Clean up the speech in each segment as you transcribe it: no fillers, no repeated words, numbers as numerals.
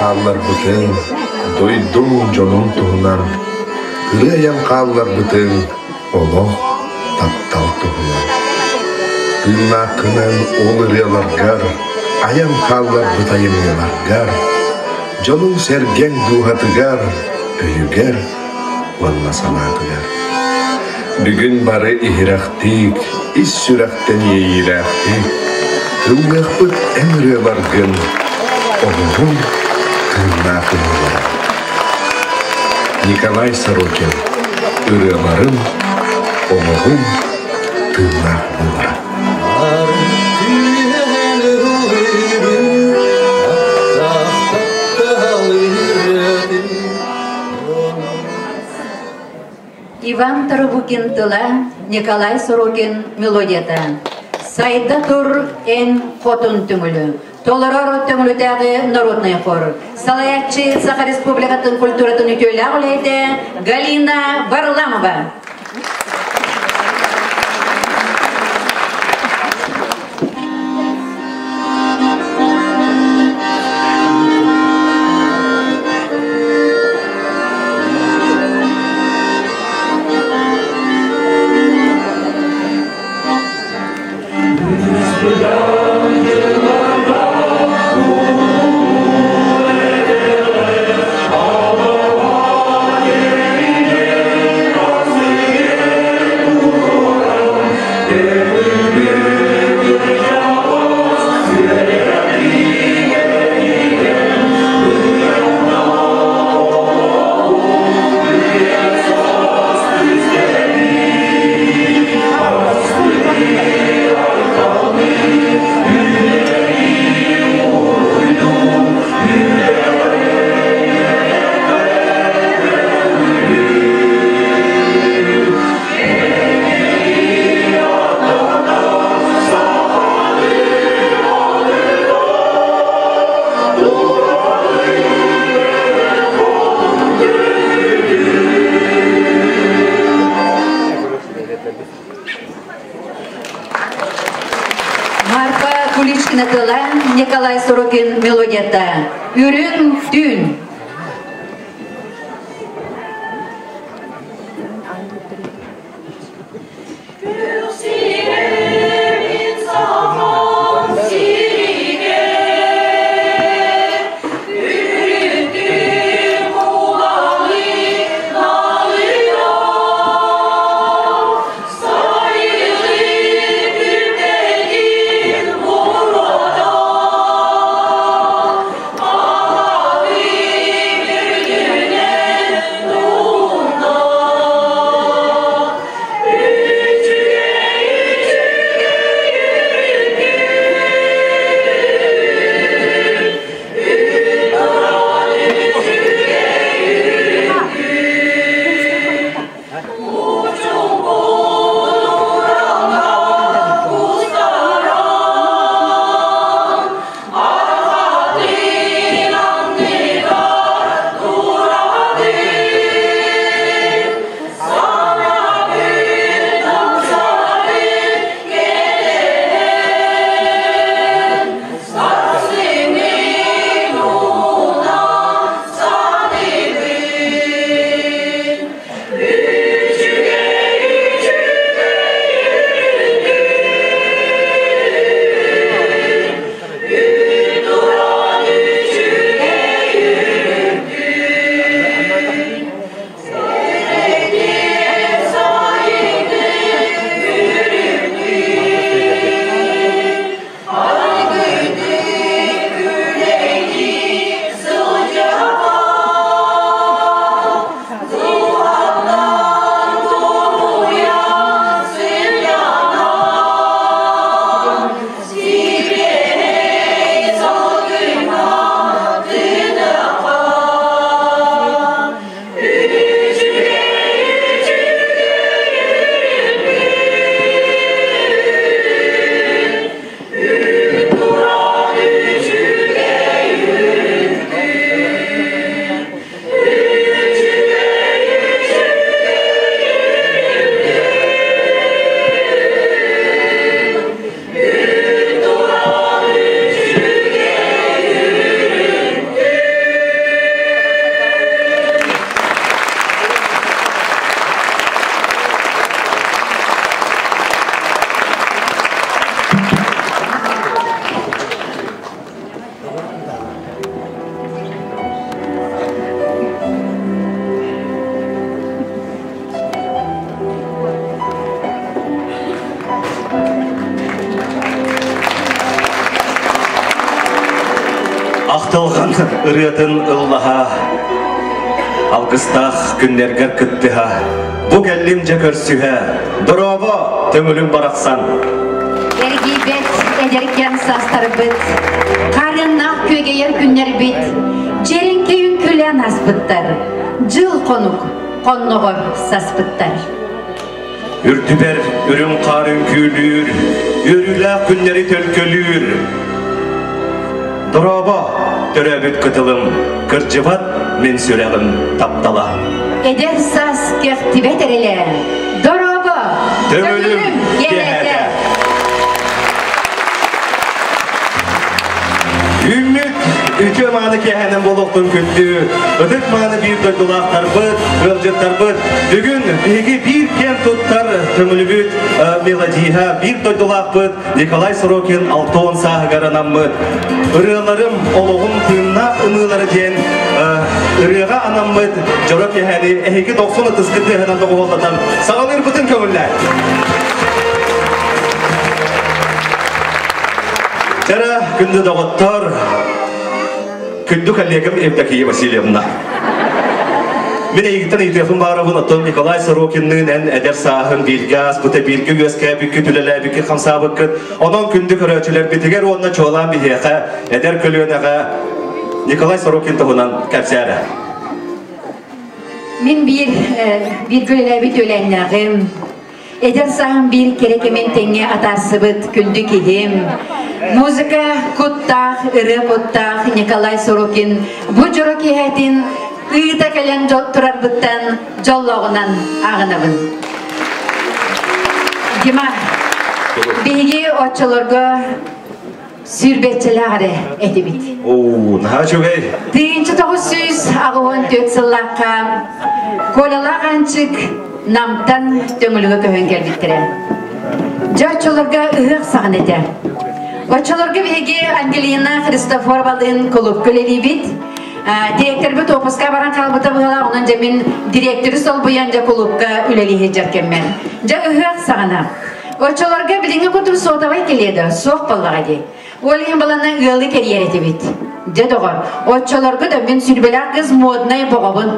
хаалларбытыҥ, дойдуҥ дьонун туһунан, ырыа айан хаалларбытыҥ олох, таптал туһунан. Тыыннааххынан ол ырыаларгар, айан хаалларбыт айымньыларгар, дьонуҥ-сэргэҥ дууһатыгар, өйүгэр уонна санаатыгар. Бүгүн бары иһирэхтик, ис сүрэхтэн иэйиилээхтик ыллыахпыт эн ырыаларгын, олоҕуҥ тыыннаах ырыалара. Николай Сорокин ырыаларым, олоҕум тыыннаах буолара. Иван Тарабукин тыла, Николай Сорокин мелодията. Сайда тур эн хотун түҥүлү. Толорор Төҥүлүтээҕи народнай хор. Салайааччы Саха Республикатын культуратын үтүөлээх үлэһитэ Галина Варламова. Марфа Куличкина тыла, Николай Сорокин мелодията. Үрүҥ түүн. ырыатын ыллаһа, алгыстаах күннэргэр кыттыһа, бу кэллим дьэ көрсүһэ, дорообо, төҥүлүм барахсан. Эргийбэт эдэркээн саастарбыт, хаарыаннаах күөгэйэр күннэрбит, дьэриҥкэй үҥкүүлээн ааспыттар, дьыл хонук хонноҕор саспыттар. Үрдүбэр үрүҥ хаар үҥкүүлүүр, үөрүүлээх күннэри төлкөлүүр. Дорообо, төрөөбүт кытылым, кырдьыбат мин сүрэҕим таптала. Эдэр саас кэхтибэт эрэлэ, дорообо, төҥүлүм киэһэтэ. Үүммүт үтүө мааны киэһэнэн буолуохтун күндү ытык мааны биир дойдулаахтарбыт, ыалдьыттарбыт. Бүгүн биһиги биир киэн туттар төҥүлүбүт мелодиһа, биир дойдулаахпыт Николай Сорокин 60 сааһыгар анаммыт ырыаларым олоҕум тыыннаах ымыылара диэн ырыаҕа анаммыт дьоро киэһэни эһиги дохсун ытыскыт тыаһынан доҕуһуоллатан саҕалыырбытын көҥүллээ. Чара, күндү доҕоттор, күндү коллегам Евдокия Васильевна. Мин эйигиттэн ыйытыахпын баарабын, оттон Николай Сорокинныын эн эдэр сааһын бииргэ ааспыта, бииргэ үөскээбиккит, үлэлээбиккит, хамсаабыккыт. Онон күндү көрөөччүлэрбитигэр уонна чуолаан биһиэхэ, эдэр көлүөнэҕэ Николай Сорокин туһунан кэпсээрэ. Мин биир бииргэ үлэлээбит үөлээннээҕим, Эдэр сааһым биир кэрэ кэмин тэҥҥэ атаарсыбыт күндү киһим, музыка куттаах, ырыа куттаах Николай Сорокин бу дьоро киэһэтин ыыта кэлэн турарбыттан дьоллооҕунан ааҕынабын. Дима, биһиги оччолорго сүүрбэччэлээх эрэ этибит. Оо, наһаа үчүгэй. 1984 сыллаахха Колялаах Аанчык Намтан Төҥүлүгэ көһөн кэлбиттэрэ. Дьэ оччолорго ыһыах саҕана этэ. Оччолорго биһиги Ангелина Христофоровалыын кулуупка үлэлиибит. Директорбыт уоппуска баран хаалбыта быһыылаах, онон дьэ мин директоры солбуйан дьэ кулуупка үлэлии сылдьар кэммэр. Дьэ ыһыах саҕана. Оччолорго билиҥҥи курдук суотабай кэлиэ да, суох буоллаҕа дии. Ол иһин балана ыалы кэрийэр этибит. Дьэ доҕор, оччолорго да мин сүрбэлээх кыз моднай боҕобун.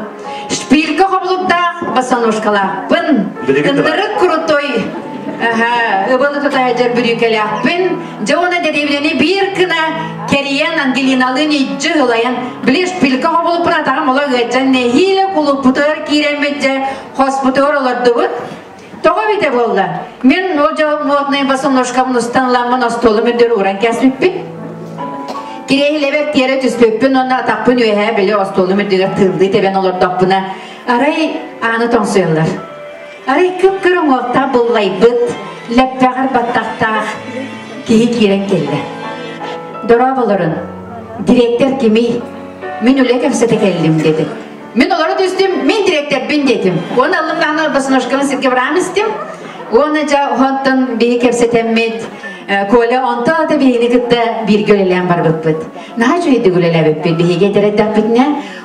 Шпилька хобулуктаах босоножкалаахпын. Ынырык крутой ыбылы тутаһыдьар бүрүүкэлээхпин. Дьэ уонна дэриэбинэни биир гына кэрийэн Ангелиналыын иччи ыһылайан, били шпилька хобулукпун атаҕым олох ыалдьан нэһиилэ кулуппутугар киирэммит дьэ хоспутугар олордубут. Тоҕо эбитэ буолла? Мин ол дьол моднай босоножкабын устан ыламмын остуолум үрдүгэр ууран кээспиппин. Кириэһилэбэр тиэрэ түспүппүн уонна атахпын үөһээ били остуолум үрдүгэр тыыллыы тэбэн олордохпуна арай ааны тоҥсуйаллар. Арай кып-кыра уҥуохтаах буллайбыт, лэппэҕэр баттахтаах киһи киирэн кэллэ. Дорооболорун, дириэктэр кимий? Мин үлэ кэпсэтэ кэллим диэтэ. Мин олоро түстүм, мин дириэктэрбин диэтим. Уонна аллым даҕаны босоножкабын сиргэ бараам истим. Уонна дьэ онтон биһи кэпсэтэммит, Коля онто ата биһигини кытта бииргэ үлэлээн барбыппыт. Наһаа үчүгэйдик үлэлээбиппит биһиги этэр эрдэхпитинэ.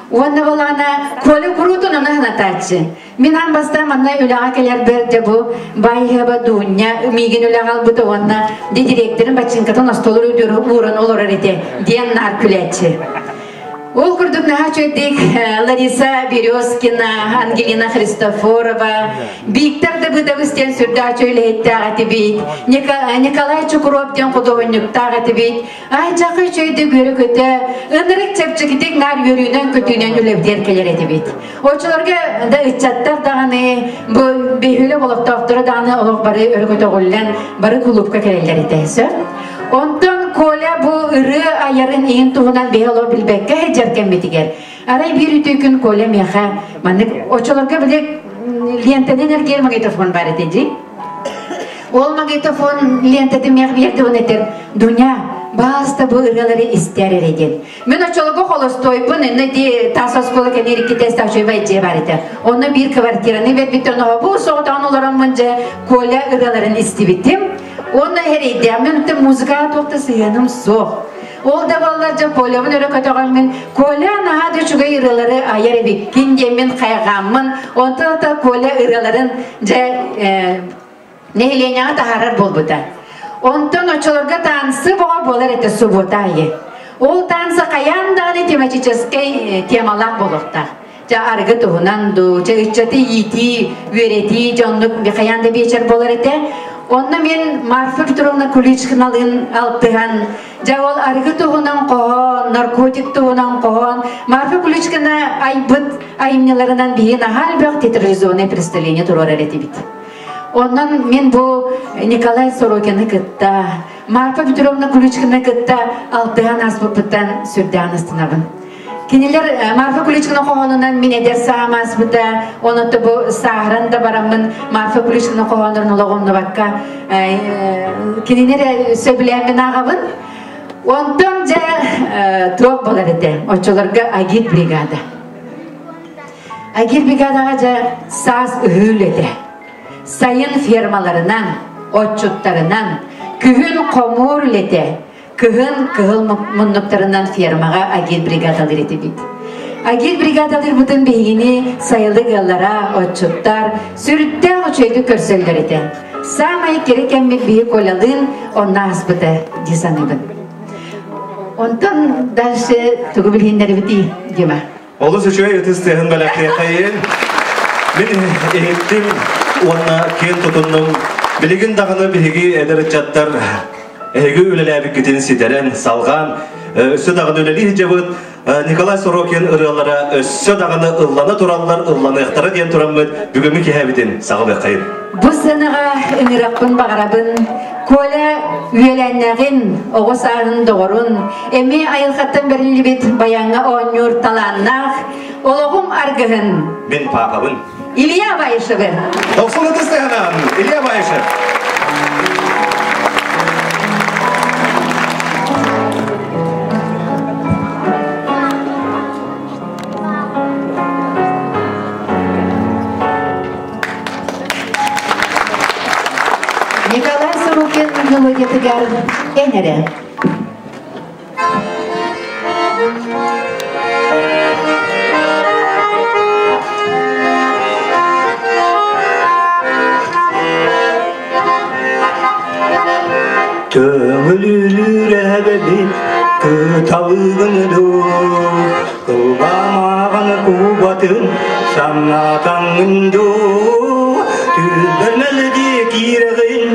Уонна балаана Коля куруутун ону санатааччы. Мин аан бастаан манна үлэҕэ кэлэрбэр дьэ бу Байыһаба Дуня миигин үлэҕэ албыта уонна ди директорын бачыыҥкатын остуолур ууран олорор этэ диэн наар күлээччи. Ол курдук наһаа үчүгэйдик Лариса Березкина, Ангелина Христофорова, Виктор Давыдович диэн сүрдээх үчүгэй үлэһиттээх этибит, Николай Чукуров диэн худуоһунньуктаах этибит. Ай дьаха үчүгэйдик үөрэ-көтө, ынырык чэпчэкитик наар үөрүүнэн-көтүүнэн үлэбитигэр кэлэр этибит. Оччолорго да ыччаттар даҕаны, бу бөһүөлэк олохтоохторо даҕаны олох бары өрө көтөҕүллэн, бары кулуупка кэлэллэр этэ. Сөп? Онтон Коля бу ырыа айарын иһин туһунан биһи олох билбэккэ сылдьар кэммитигэр арай биир үтүө күн Коля миэхэ маннык оччолорго били лиэнтэнэн эргийэр магнитофон баар этэ дии. Ол магнитофон лиэнтэтин миэхэ биэрдэ уонна этэр Дуня, баалыста бу ырыалары истээр эрэ диэн. Мин оччолорго холостуойбун, иннэ ди таас оскуола кэннигэр икки тест үчүгэй дьиэ баар этэ. Онно биир квартираны бербиттэр, ону соҕотоҕун олороммун дьэ Коля ырыаларын истибитим. Уонна эрэйдээхмин өттө музыкаҕа туох да сыһыаным суох. Ол да буоллар дьэ Колябын өрө көтөҕөммүн, Коля наһаа да үчүгэй ырыалары айар эбиккин диэммин хайҕааммын, онтон да Коля ырыаларын дьэ нэһилиэнньэҕэ таһаарар буолбута. Онтон оччолорго таансы боҕо буолар этэ субуота аайы. Ол танца хайаан даҕаны тематическай темалаах буолуохтаах. Дьэ арыгы туһунан дуу, дьэ ыччаты иитии, үөрэтии дьоннук хайаан да биэчэр буолар этэ. Онно мин Марфа Петровна Куличкиналыын алтыһан, дьэ ол арыгы туһунан хоһоон, наркотик туһунан хоһоон, Марфа Куличкина айбыт айымньыларынан биһи наһаа элбэх театрализованное представление туруорар этибит. Онон мин бу Николай Сорокины кытта, Марфа Петровна Куличкина кытта алтыһан ааспыппыттан сүрдээх астынабын. Кинилэр Марфа Куличкина хоһоонунан мин эдэр саам ааспыта, онон бу сааһыран да бараммын Марфа Куличкина хоһооннорун олоҕумнубакка кинилэр сөбүлээммин ааҕабын. Онтон дьэ туох буолар этэ, оччолорго агит бригада. Агит бригадаҕа дьэ саас ыһыы үлэтэ. Сайын фермаларынан, отчуттарынан, күһүн хомуур үлэтэ, кыһын кыһыл муннуктарынан фермаҕа агит бригадалыр этибит. Агит бригадалырбытын биһигини сайылык ыаллара, отчуттар сүрдээх үчүгэйдик көрсөллөр этэ. Саамай кэрэ кэммит биһи Колялыын онно ааспыта дии саныыбын. Онтон дальше тугу билиһиннэрибитий, Дима? Олус үчүгэй ытыс тыаһын бэлэхтиэхэйин. Мин иһиттим уонна киэн тутуннум. Билигин даҕаны биһиги эдэр ыччаттар эһиги үлэлээбиккитин ситэрэн, салҕаан, өссө даҕаны үлэлии сылдьабыт. Николай Сорокин ырыалара өссө даҕаны ыллана тураллар, ылланыахтара диэн тураммыт бүгүҥҥү киэһэбитин саҕалыаххайын. Бу сыанаҕа ыҥыраппын баҕарабын. Коля үөлээннээҕин, оҕо сааһын доҕорун, эмиэ айылҕаттан бэриллибит баяҥҥа оонньуур талааннаах олоҕум аргыһын. Мин паапабын. Илья Баишевы. Дохсун ытыс тыаһынан Илья Баишев. Николай Сорокин мелодиятыгар эн эрэ. Төҥүлүүлүүр эбэбит кыталыгын дуу, кылбаамааҕын кубатын санаатаҥын дуу, түлбэр мэлдьи киирэҕин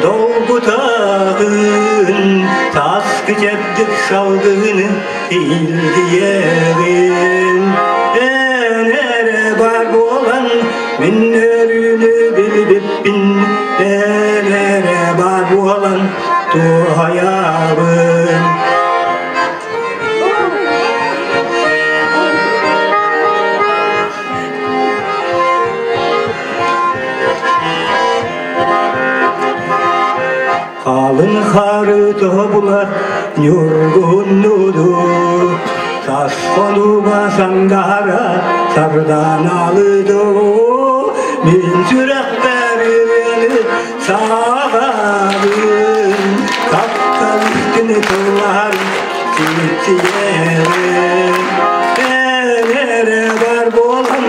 долгутаҕын, таскы чэбдик салгыны илгийэҕин. Эн эрэ бар буолан мин өрүүнү билбиппин, эн эрэ бар буолан туһайабын. Халыҥ хары тоһобулар ньургуһуннуду, тас хонууга сандара сарданалыду, мин сүрэхпэр ырыаны саҕабын, таптал истини тыллаһар сипсийэрин. Эн эрэ бар буолан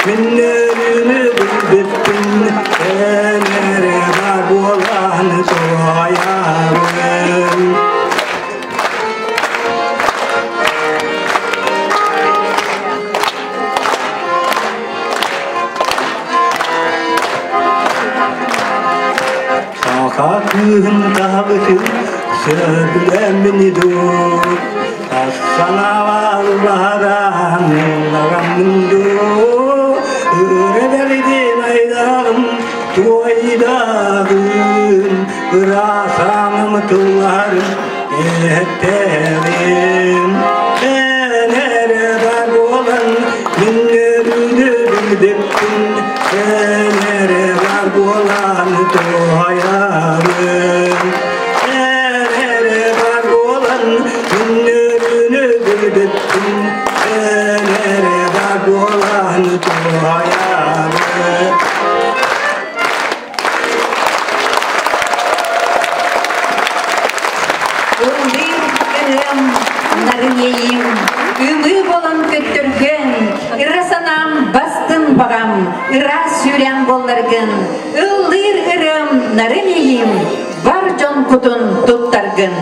мин өрүүнү билбиппин, эн эрэ бар буолан туойабын. Саха кыыһын таһабытын сөбүлэммин дуу, тас санаалаһаран ыллараммын дуу, ыры айдағым туойдағым, ырасаным тылларым эттерим. Эн эрэ бар буолан мин өрүүнү билбиппин, эн эрэ бар буолан туһайабын. Эн эрэ бар буолан мин өрүүнү билбиппин, эн эрэ бар буолан туһайабын. Ыллыыр ырыам, нарын иэйиим, ымыы болон көттөргөн, ыра санаам бастын баҕам, ыраас сүүрээн буолларгын, ыллыыр ырыам, нарын иэйиим, бар дьон кутун туттаргын.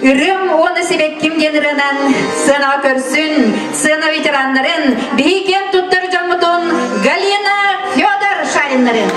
Ырыам уонна сибэкким диэн ырыанан сыанаҕа көрсүн, сыана ветераннарын, биһи киэн туттар дьоммутун Галина Федор Шариннарын.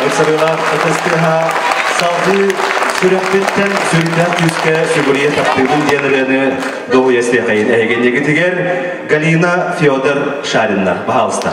Ыксарыылаах ытыстыһа салгыы сүрэхпиттэн сүрдээх күүскэ сүгүрүйэ таптыыбын диэн ырыаны дуоһуйа истиэхэйин эһигинньигитигэр Галина Федор Шариннар. Пожалуйста.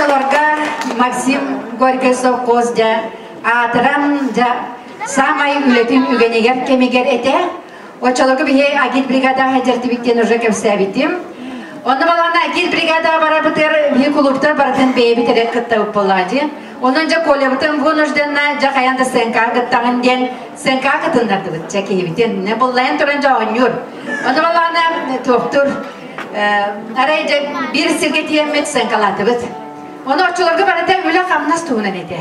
Оччолорго Максим Горький совхоз дьэ аатыран дьэ саамай үлэтин үгэнигэр кэмигэр этэ. Оччолорго биһи агитбригада сылдьар диэн уже кэпсээбитим. Онно балаана агитбригада барабытыгар биһи кулууптар барытын бэйэбит эрэ кыттабыт буоллаҕа дии. Онон дьэ Колябытын вынужденно дьэ хайаан да сценкаҕа кыттаҕын диэн сценкаҕа кытыннардыбыт дьэ киһибитин. Буллайан туран дьэ оонньуур. Онно балаана туохтур арай дьэ биир сиргэ тиийэммит сценкалаатыбыт. Ону оччолорго барыта үлэ-хамнас туһунан этэ.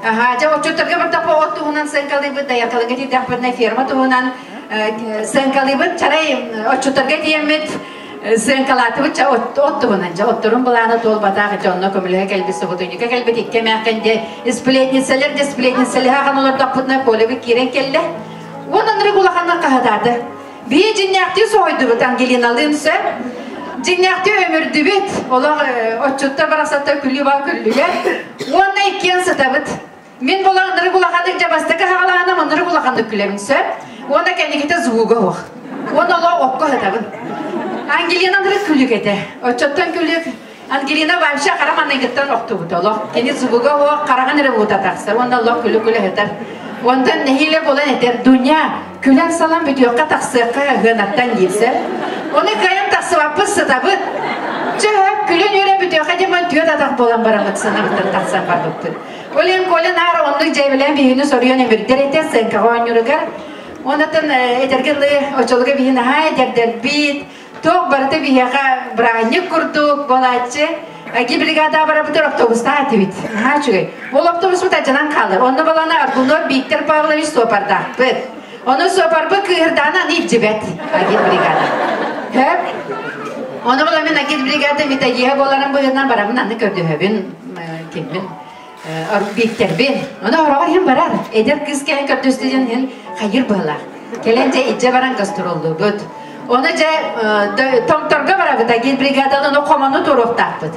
Аха, дьэ отчуттарга бардахпа от туһунан сыаҥкалыыбыт, дайаркаларга тиийдэхпитинэ ферма туһунан сыаҥкалыыбыт, чарай отчуттарга тиийэммит сыаҥкалаатыбыт ча от, от туһунан дьэ отторун былаана туолбатах дьэ онно көмөлөһө кэлбит собутунньука кэлбит икки эмээххин дьэ сплетницалар дьэ сплетницалаһа ахан олордохпутуна Колябыт киирэн кэллэ уонна ынырык улаханнык хаһытаата Бии дьиҥнээхтии соһуйдубут Ангелиналыын сөп. Дьиҥнээхтии өмүрдүбүт. Олох отчуттар барахсаттар күлүү баа күллүлэр. Уонна иккиэн сытабыт. Мин була ынырык улаханнык дьэ бастакы хаҕалааным ынырык улаханнык күлэбин сөп. Уонна кэнникитэ звуга суох. Уонна олох окко сытабын. Ангелина ынырык күлүк этэ. Оччоттон күлүк Ангелина вообще хара маныгыттан охтубут олох. Кини звуга суох хараҕын эрэ уута тахсар. Уонна олох күлү-күлэ сытар. Онтон нэһиилэ буолан этэр, Дуня, күлэн-салан бүтүөххэ тахсыахха ыһыанаттан диирсэр. Ону кыайан тахсыбаппыт сытабыт. Чэ, күлэн үөрэн бүтүөххэ диэн түөрт атах буолан бараммыт санабыттан тахсан барбыппыт. Ол иһин Коля наар оннук дьээбэлээн биһигини соруйан өмүрдэр этэ сценкаҕа оонньууругар. Онтон эдэргэ дылы оччолорго биһи наһаа эдэрдэрбит, Туох барыта биһиэхэ бырааһынньык курдук буолааччы. Аги бригада барабытыр автобустаах этибит. Наһаа үчүгэй. Ол автобуспут алдьанан хаалар. Онно балана Аргунов Виктор Павлович суопардаахпыт. Ону суопарбыт кыыһырдаана аны илдьибэт. Агит бригада. Хөп. Ону була мен агит бригада методиһа буоларын быһыынан барамын аны көрдөһөбүн киммин Бииктэрбин. Ону ороҕор иһин барар. Эдэр кыыс кэлэн көрдөстө диэн иһин хайыр быһалаах. Кэлэн дьэ илдьэ баран гастроллуубут. Ону дьэ Томторго барабыт, агитбригаданы ону хомону туруохтаахпыт.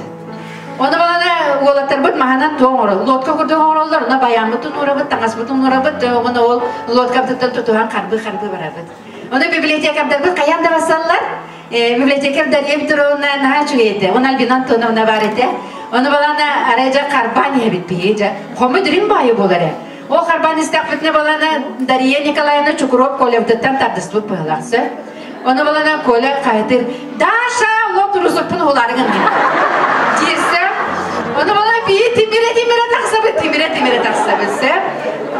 Ону балана уолаттарбыт маһынан туох оҥорор, лодка курдук оҥороллор, ону баяммытын уурабыт, таҥаспытын уурабыт, ону ол лодкабытыттан тутуһан харбыы-харбыы барабыт. Ону библиотекардарбыт хайаан да бассаллар, библиотекарь Дарья Петровна наһаа үчүгэй этэ, он Альбина Антоновна баар этэ. Ону балана арай дьэ харбаан иһэбит биһи дьэ хому дириҥ баайы буолар ээ. Ол харбаан истэхпитинэ балана Дария Николаевна Чукуров Колевтыттан тардыспыт быһылаах сөп. Ону балана Коля хаһытыр Даша лот русукпун уһулаарыгын диирсэ. Ону балана бии тимирэ тимирэ тахсабыт тимирэ тимирэ тахсабыт сөп.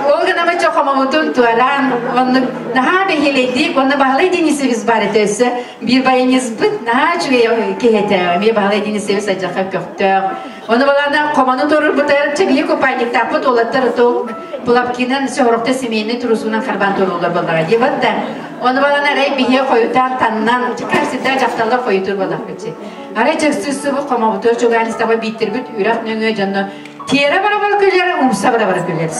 Ол гына чо хомомутун туораан оннук наһаа бэһиэлэйдик уонна Баһылай Денисович баар этэ өссө биир баянистпыт наһаа үчүгэй киһи этэ эмиэ Баһылай Денисович адьаха көхтөөх Ону балаана хомону туруорбутар чэбиһи купальниктаахпыт уолаттар ото Пулапкинан сорохто семейный трусунан харбаан туруулар буоллаҕа дии да. Ону балаана арай биһиэ хойутаан таннан всегда дьахталлар хойутуур буоллахпыт Арай чэксүссүбүт хомобутугар чугаанистаба бииттербит үрэх нөҥүө дьонно тиэрэ бара-бара күлэр, умса бара-бара күлэр.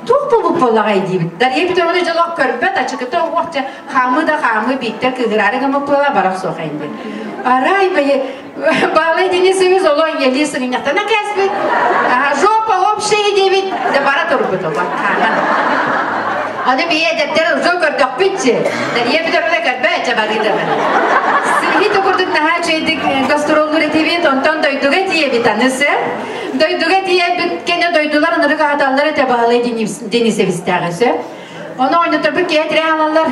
Туох буолбут буоллаҕай диибит. Дарья Петровна дьолох көрбөт, ачыкыта уох хаамыы да хаамыы бииттэр кыыһыраары гыммыт буола барах суох инди. Арай бэйэ Баалай Денисович оло ийэлии сыгынньахтана кээспит. Жопа общая диэбит, да бара турбут оло. Аны бие эдэрдэр узо көрдөхпүтчи. Дарья Петровна көрбөөччө барыыдабын. Сыһи курдук наһаа үчүгэйдик гастроллуур этибит, онтон дойдуга тиийэбит анысы. Дойдуга тиийэбит кэнэ дойдулар ынырык аһаталлар этэ Баһылай Денисовичтааҕы сөп. Ону оонньоторбут киһи тирээн алаллар.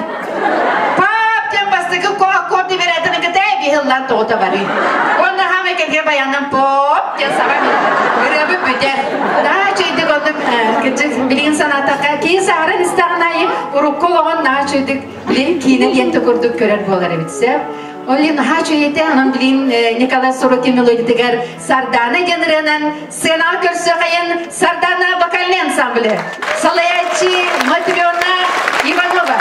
Пап диэн бастакы аккорды берэтин кытай биһыллан тоҕута барыы. Уонна хаамай кэлгэ баяннан поп диэн саҕа ырыабыт бүтэр. Наһаа үчүгэйдик оннук кырдьык билигин санаатахха киһи саһаран истэҕин аайы урукку олоҕун наһаа үчүгэйдик билигин киинэ диэн курдук көрөр буолар эбит сөп. Ол иһин наһаа үчүгэй этэ. Онон билигин Николай Сорокин мелодиятыгар Сардаана диэн ырыанан Сценаҕа көрсүөхайын Сардана вокальный ансамблы. Салайааччы Матрена Иванова.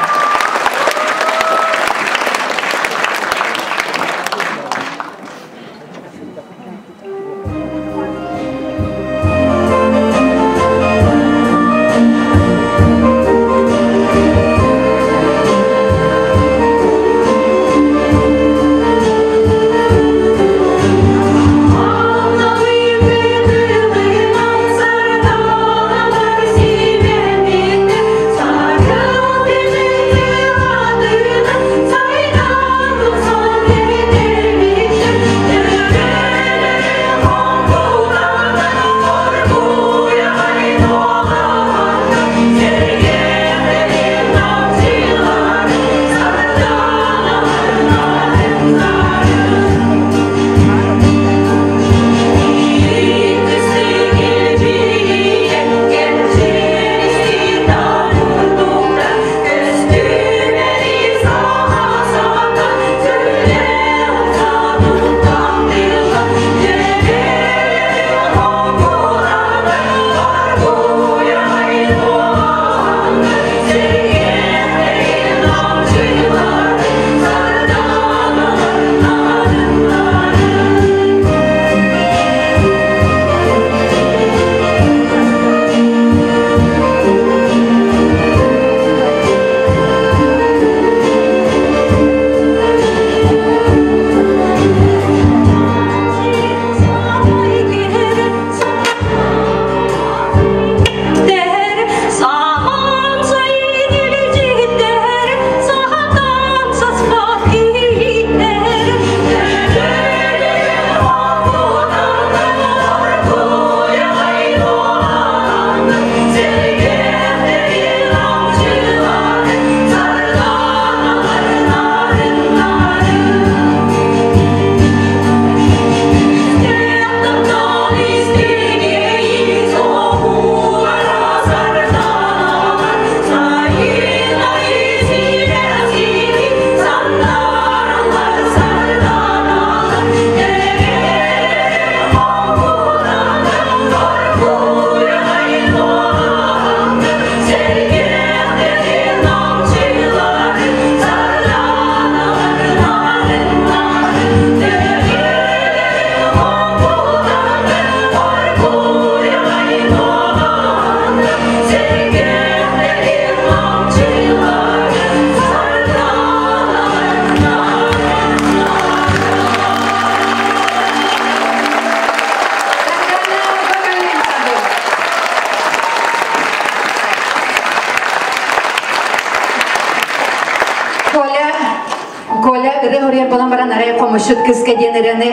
Хомусчут кыыска диэн ырыаны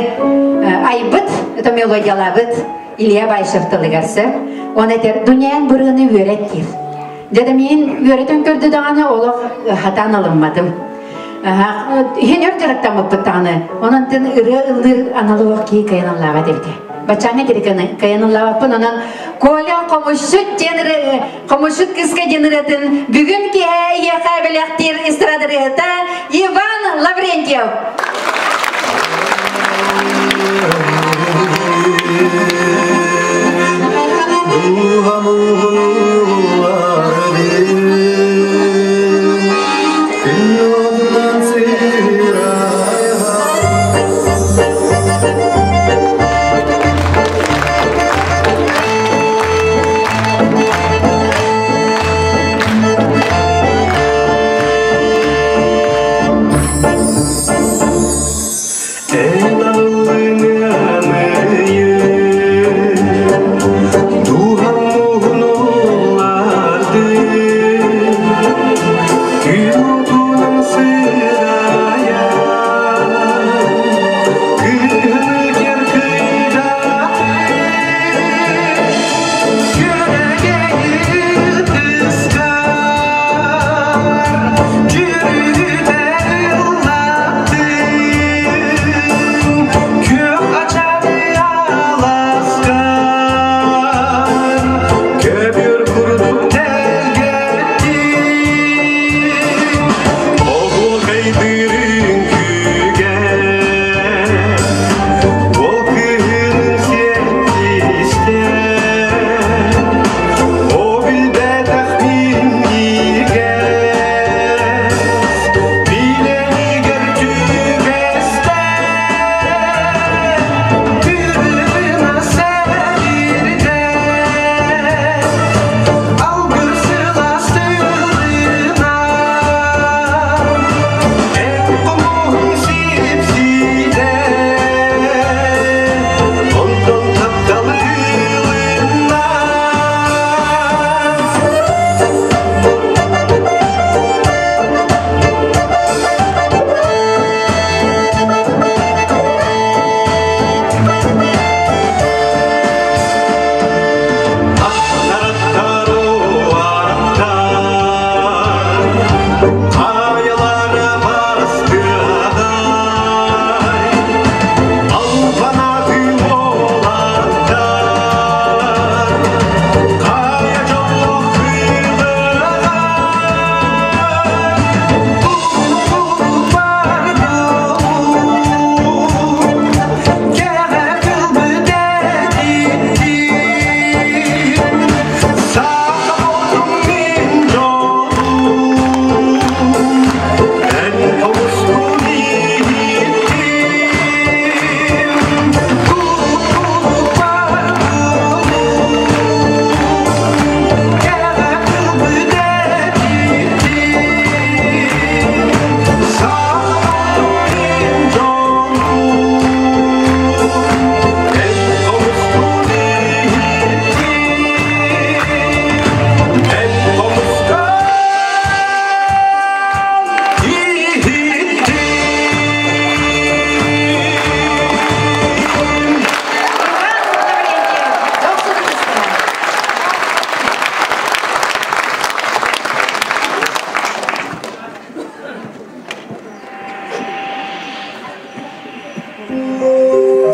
айбыт, это мелодиялаабыт Илья Баишев тылыгар сөп. Он этэр Дуняян бырыаны үөрэт диир. Дьэ миин үөрэтэн көрдө даҕаны олох хатаан ылымматым. Иһин өр дьарыктаммыппыт даҕаны. Онон тын ырыа ыллыыр аналыах киһи кыайан ыллаабат эбитэ. Баччааҥҥа диэри кыайан ыллаабаппын. Онон Коля хомусчут диэн хомусчут кыыска диэн ырыатын бүгүн киэһэ эйиэхэ бэлэхтиир эстрада ырыаһыта Иван Лаврентьев.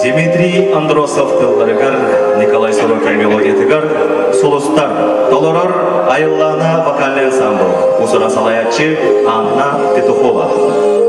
Дмитрий Андросов тылларыгар, Николай Сорокин мелодиятыгар «Сулустар» толорор Айыллаана вокальный ансамбл, усура салаячы Анна Петухова. Thank you.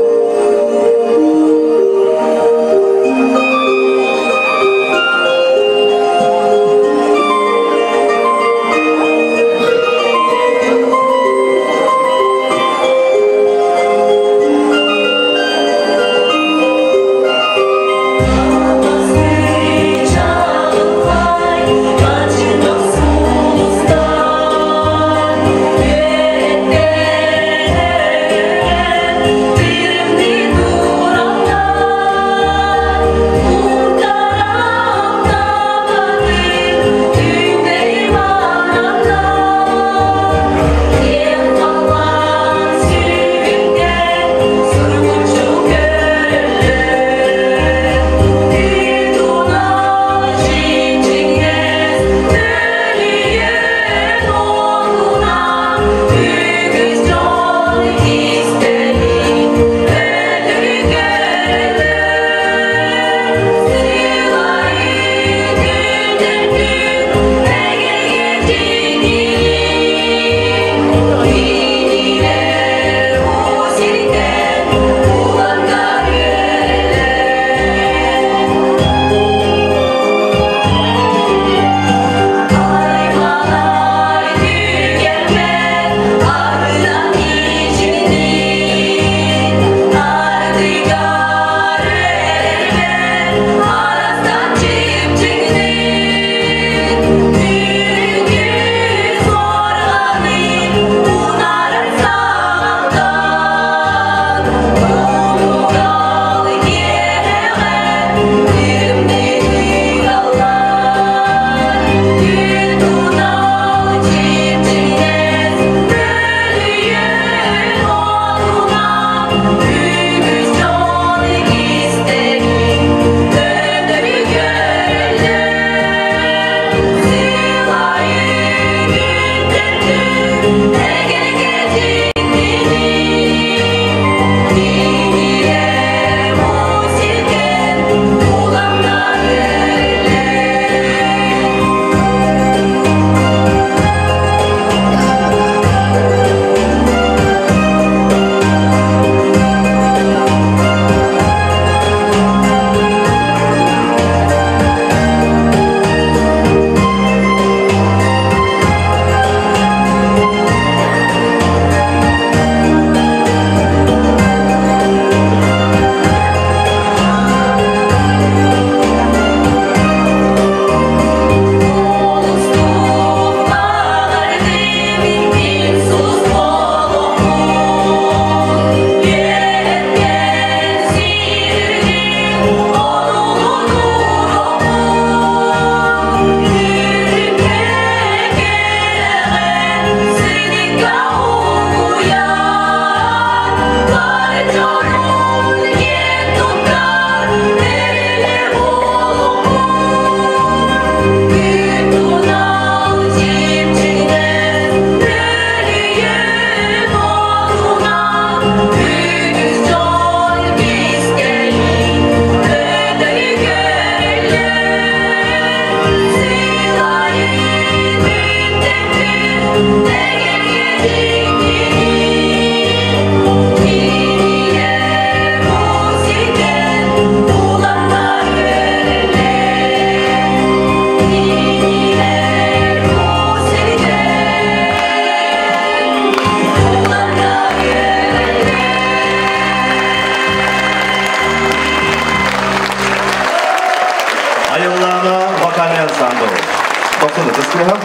Дохсун ытыс тыаһа.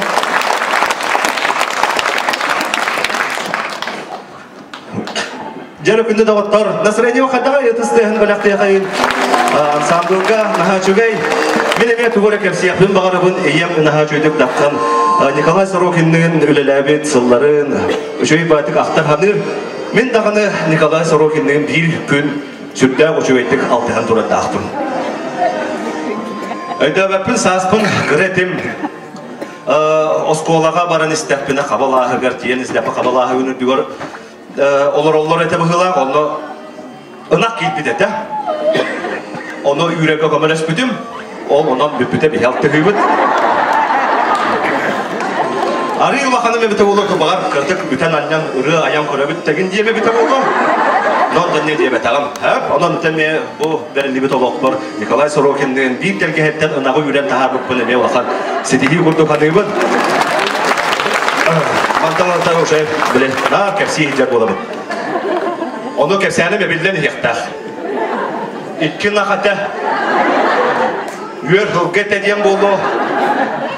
Дьэ күндү доҕоттор, настроение хайдаҕа ытыс тыаһын бэлэхтиэхэйин ансамблга наһаа үчүгэй. Мин эмиэ тугу эрэ кэпсиэхпин баҕарабын, ийэм наһаа үчүгэйдик даххан Николай Сорокинныын үлэлээбит сылларын үчүгэй баатык ахтар ханыыр. Мин даҕаны Николай Сорокинныын биир күн сүрдээх үчүгэйдик алтыһан турардаахпын. Өйдөөбөппүн сааспын кыра этим. Оскуолаҕа баран истэхпинэ хабалааһыгар тиийэн истэхпэ хабалааһыгын үрдүгэр олороллор этэ быһыылаах, онно ынах киирбит этэ. Ону үүрэргэ көмөлөспүтүм. Ол онон бүппүтэ биһи алтыһыыбыт. Арыы улаханым эбитэ буолуо, баҕар кырдык бүтэн анньан ырыа айан көрөбүт тэгин диэм эбитэ буолуо. Онон да диэбэтэҕим. Онон эмиэ бу бэриллибит олохпор Николай Сорокинныын биир тэлгэһэттэн ынаҕы үүрэн таһаарбыппын эмиэ улахан ситиһии курдук саныыбын. Мантан ылта уже били наар кэпсии сылдьар буолабын. Ону кэпсээним эбиллэн иһиэхтээх. Икки ынах этэ. Үөр сылгы этэ диэн буолуо.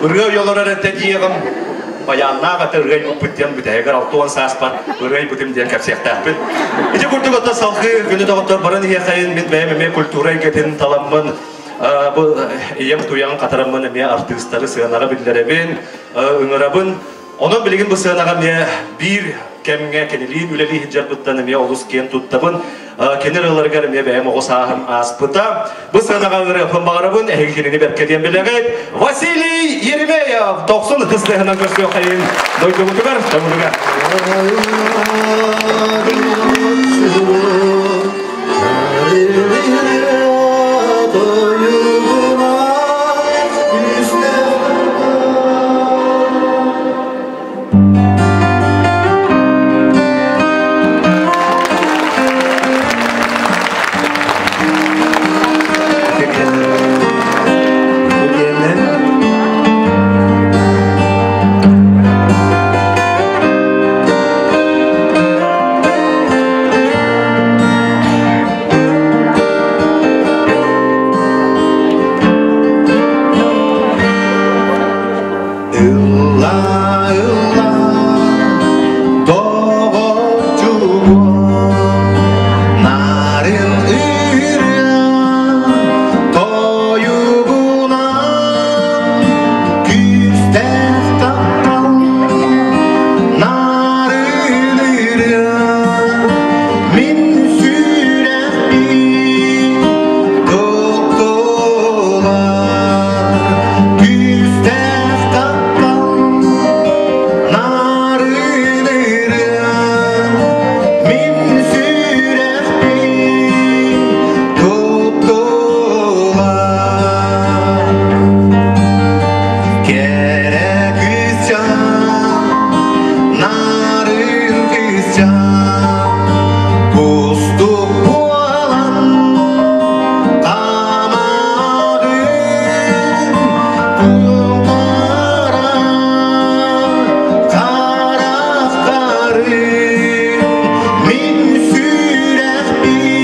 Ырыа уйаларар этэ диэҕим. Байааннаах этэ ырыа айбыппыт диэн бүтэһигэр 60 сааспар ырыа айбытым диэн кэпсиэхтээхпин. Ити курдук оттон салгыы күнү доҕоттор баран иһиэхэйин мин бэйэм эмиэ культура эйгэтин таламмын бу ийэм туйаҕын хатараммын эмиэ артыыстары сыанаҕа биллэрэбин, ыҥырабын. Онон билигин бу сыанаҕа эмиэ биир кэмҥэ кинилиин үлэлии сылдьарбыттан эмиэ олус киэн туттабын. Кини ырыаларыгар эмиэ бэйэм оҕо сааһым ааспыта. Бу сыанаҕа ырыаппын баҕарабын, эһиги кинини бэркэ диэн билэҕит. Василий Еремеев дохсун ытыс тыаһынан көрсүөххэйин дойдубутугар, Төҥүлүгэ. Ылла, ылла, доҕорчугу, нарын ырыа тойугунан күүстээх таптал нарын ырыа мин сүрэхпин туттулар күүстээх таптал нарын ырыа мин сүрэхпин туттулар кэрэ кыысчаан нарын кыысчаан кустук буолан тамагын куҥара харахтарын мин сүрэхпин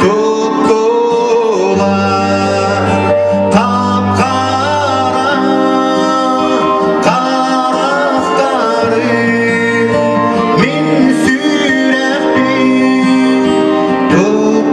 туттулар тапқара харахтарын мин сүрэхпин туттулар.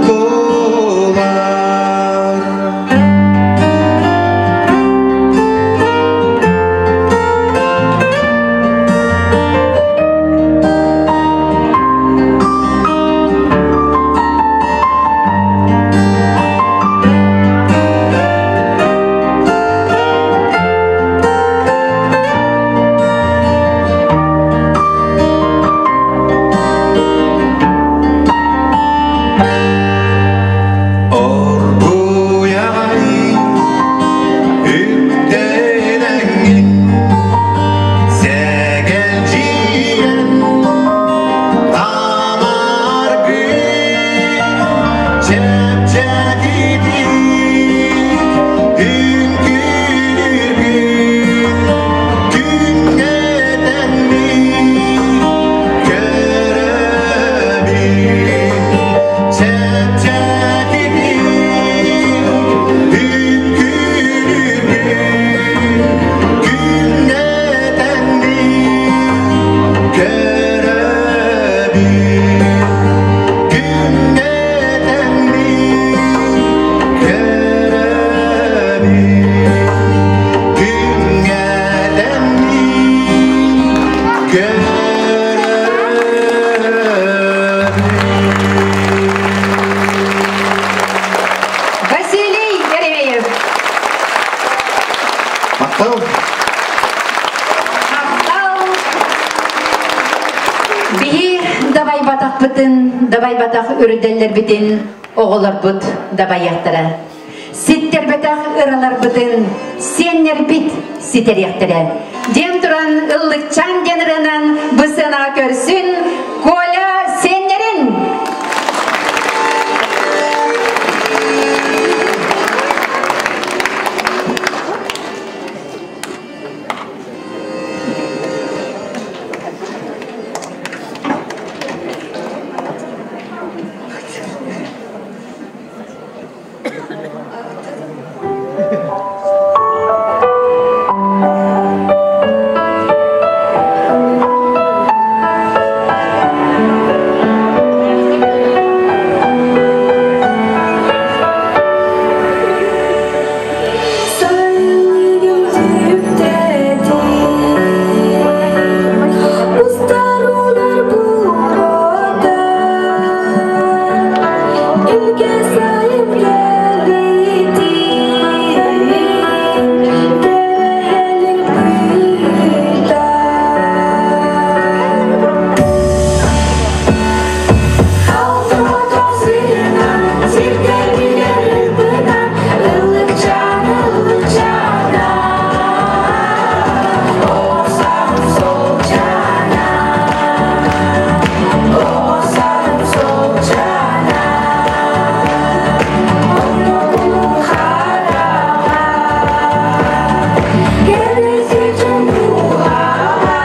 Күҥҥэ дэммин көрөбүн. Василий Еремеев. Махтал. Махтал. Биһи дабайбатахпытын, дабайбатах үрдэллэрбитин оҕолорбут дабайыахтара. Ситтэрбэтэх ыраларбытын сиэннэрбит ситэриэхтэрэ. Диэн туран ыллыкчаан диэн ырыанан бу сыанаҕа көрсүн Коля сиэннэрин! Сайылыгым түптэтин, устар улар бурота, Илгэ сайым кэлитин, тэрэһэлин быыта. Алтын сыйынан, сирде билер ырбынан, ыллыкчан, ыллыкчана, Оосам солчана, оосам солчана, Онногу хараҕа, кэрэ дьонуһаҕа,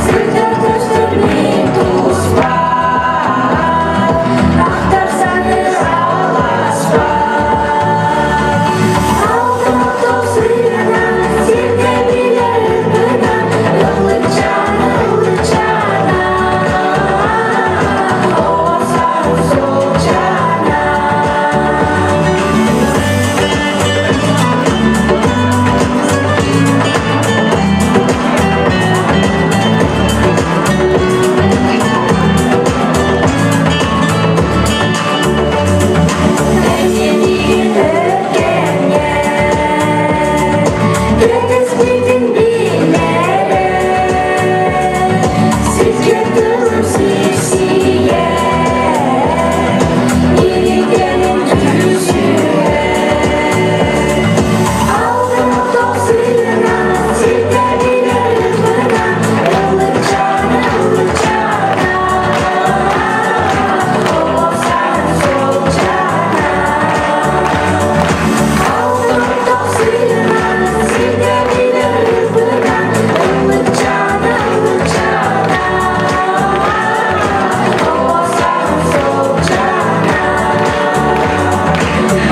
Сырдык көстөр мин туспа, ахтар саныыр аласпа. Алтын оттоох сыйынан, сирде билэр ырбынан, ыллыкчана, ыллыкчана, оосам солчана. Эйиигин өткенге, кэтэспитин билэрэ, сиргэ тылым сипсийэ, илигэнин түсүһэ. Алтын оттоох сыйынан, сиргэ билэр ырбынан, ыллыкчана, ыллыкчана, оосам солчана. Алтын оттоох сыйынан, сиргэ билэр ырбынан, ыллыкчана, ыллыкчана, оосам солчана.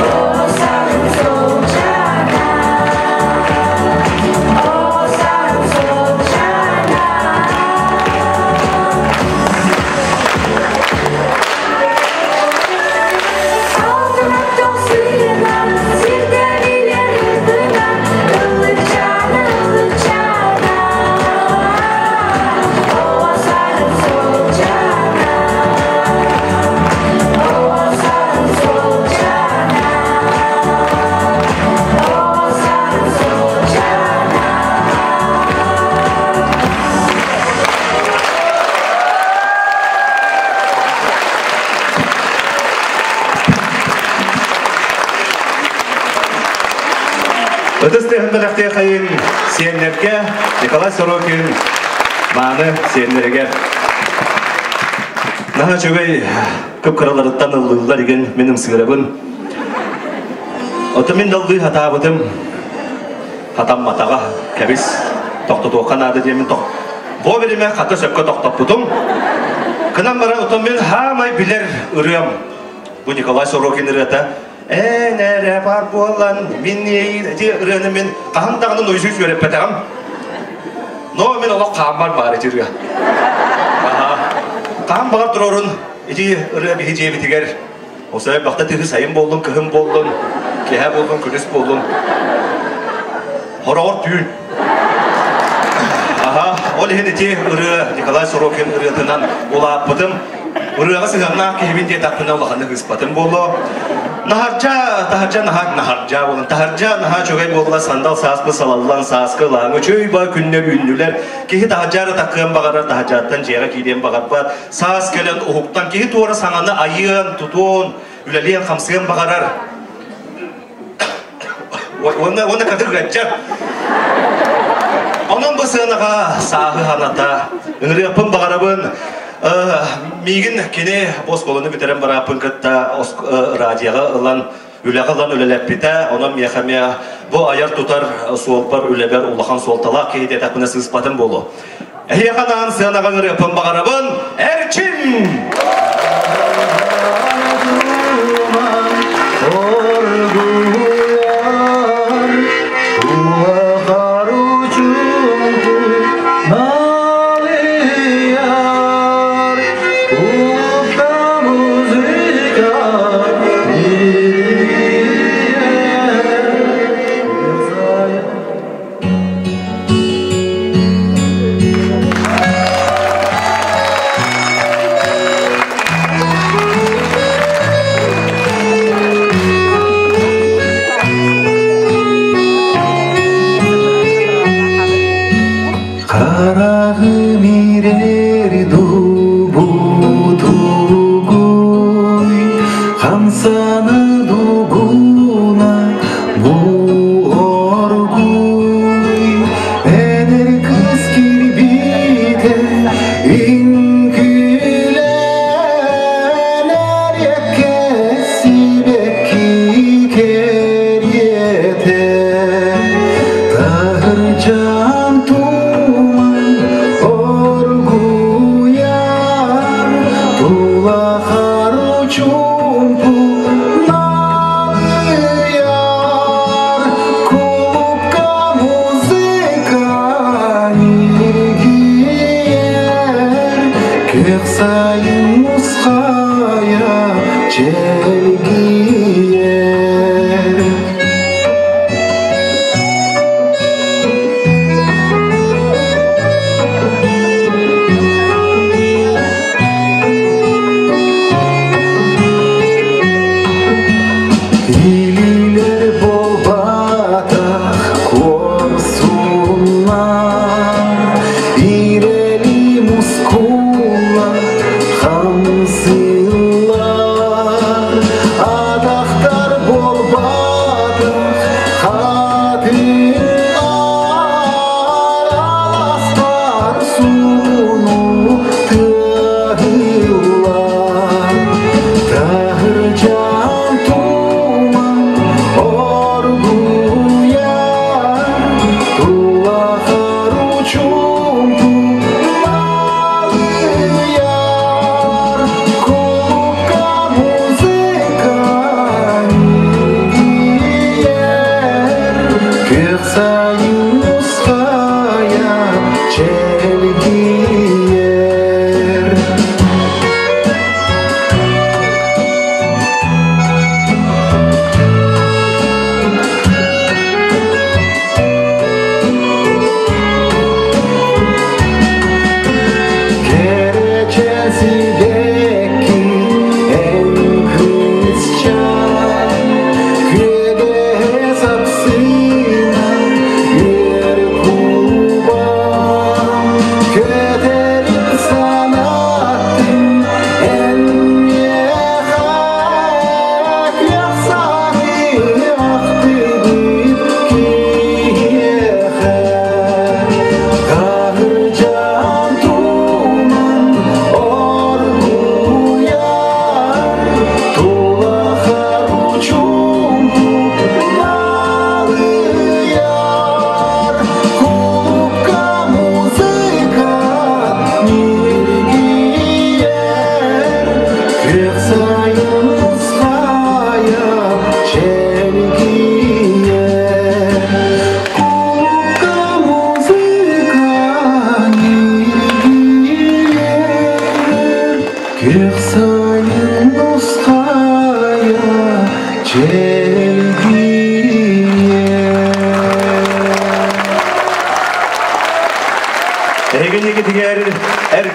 Оосам солчана, оосам солчана. Алтын оттоох сыйынан, сирде билэр ырбынан, ыллыкчана, ыллыкчана, оосам солчана, оосам солчана, оосам солчана. Ытыс тыаһын бэлэхтиэхэйин сиэннэргэ Николай Сорокин мааны сиэннэригэр. Наһаа үчүгэй кып-кыраларыттан ыллыыллар игин мин ымсыырабын. Ото мин даллыы хатаабытым хатамматаҕа кэбис тохтотуохха наада диэмин тох Бу бириме хата сөпкө тохтоппутум. Кынан бара ото мин хаамай билэр ырыам. Бу Николай Сорокин ырыата Эн эрэ бар буолан мин ити ырыаны мин хаһан даҕаны нойсуус үөрэппэтэҕим. Но мин олох хааммар баар ити ырыа. Аха. Хаам баҕар турорун ити ырыа биһи дьиэбитигэр осой бахта тыһы сайын боллун, кыһын боллун. Киэһэ буоллун, күнүс буоллун. Хороҕор түүн. Аха, ол иһин ити ырыа Николай Сорокин ырыатынан улааппытым. Ырыаҕа сыһыаннаах киһибин диэтэхпинэ улаханнык ыыспатым буолуо. Наһарча, таһырдьа наһаа наһардьа буолан, таһырдьа наһаа үчүгэй буолла, сандал сааспы салаллан, сааскы ылааҥы үчүгэй ба күннэр үүннүлэр. Киһи таһырдьа эрэ такыан баҕарар, таһырдьаттан дьиэҕэ киириэн баҕарбат. Саас кэлэн уһуктан киһи туора саҥаны айыан, тутуон, үлэлиэн-хамсыан баҕарар. Уонна уонна катыр ыалдьар. Онон бу сыанаҕа сааһы ханата ыҥырыахпын баҕарабын. Миигин кини оскуоланы бүтэрэн барааппын кытта радиоҕа ылан үлэҕэ ылан үлэлэппитэ. Онон миэхэ эмиэ бу айар-тутар суолбар үлэбэр улахан суолталаах киһи диэтэхпинэ сыыспатым буолуо. Эһиэхэ анаан сыанаҕа ыҥырыахпын баҕарабын. Эрчим! Хараҕым ирэр дуу тугуй, хамсаны дугуна бу оргуй. Эдэр кыыс кирбиитэ үҥкүүлэнэр сибэкки кэриэтэ. Таһырдьан туман оргуйар, тулахар чуумпу налыйар, кулукка музыка ньиргийэр, көх сайын мусхайа чэлгийэр. Илиилэр буолбатах куорсуннар, ирэли мускуллар, хамсыыллар, атахтар буолбатах хатыыллар, аластар сууну тыаһыыллар. Таһырдьан туман оргуйар, тулахар учумпу налыйар, кулукка музыка ньиргийэр, күөх сайын нусхайа чэлгийэр. Кэрэчээн сибэкки эн кыысчаан, күөгэһэ сапсыынан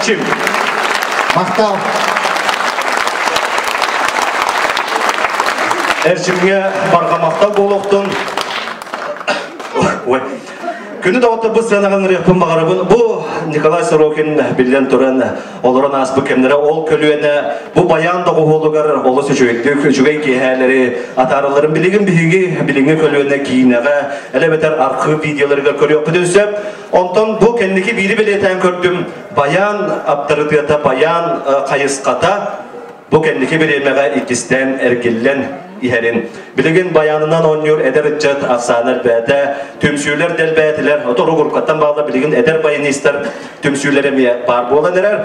Эрчим. Махтал. Эрчимҥэ барҕа махтал буолуохтун. Ой. Күнү доҕоттор бу сценаҕа ыҥырыахпын баҕарабын. Бу Николай Сорокин биллэн туран олорон ааспыт кэмнэрэ ол көлүөнэ бу баян доҕуһуолугар олус үчүгэйдик үчүгэй киэһээлэри атааралларын билигин биһиги билиҥҥи көлүөнэ киинэҕэ элэбэтэр архыып видеоларыгар көрүөхпүтүн сөп. Онтон бу кэнники биири бэлиэтээн көрдүм. Баян аптарытыата, баян хайысхата бу кэнники бириэмэҕэ иккистээн эргиллэн иһэрин. Билигин баянынан оонньуур эдэр ыччат ахсаана элбээтэ, түмсүүлэр да элбээтилэр, оторугуркаттан баалла билигин эдэр баянистар түмсүүлэр эмиэ баар буолан эрэр.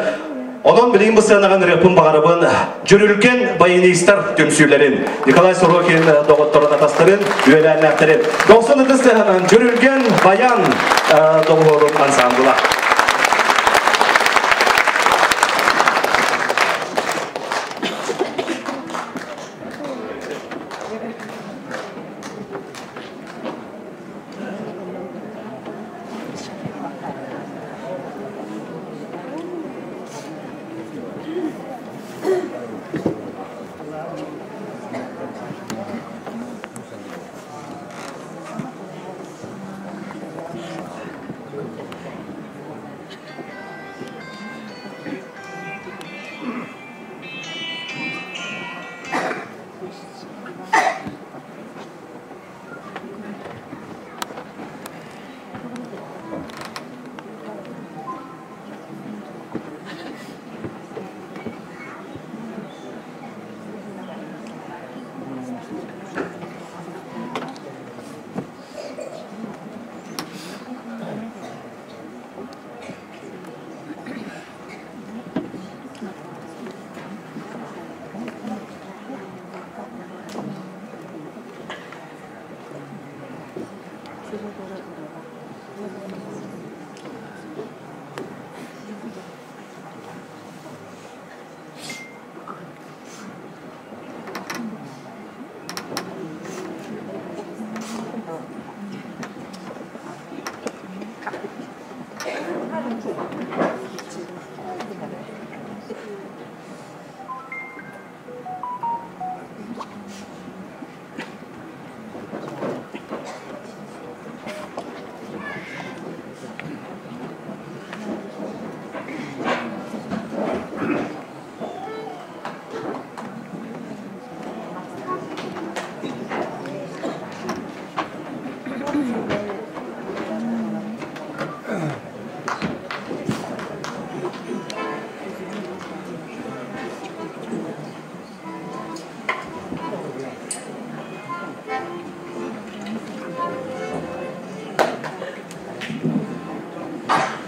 Онон билигин бу сыанаҕа ырыаппын баҕарабын Дьүрүлгэн баянистар түмсүүлэрин, Николай Сорокин доҕотторун атастарын, үөлээннээхтэрин. Дохсун ытыс тыаһынан Дьүрүлгэн баян доҕуһуолун ансаамбыла.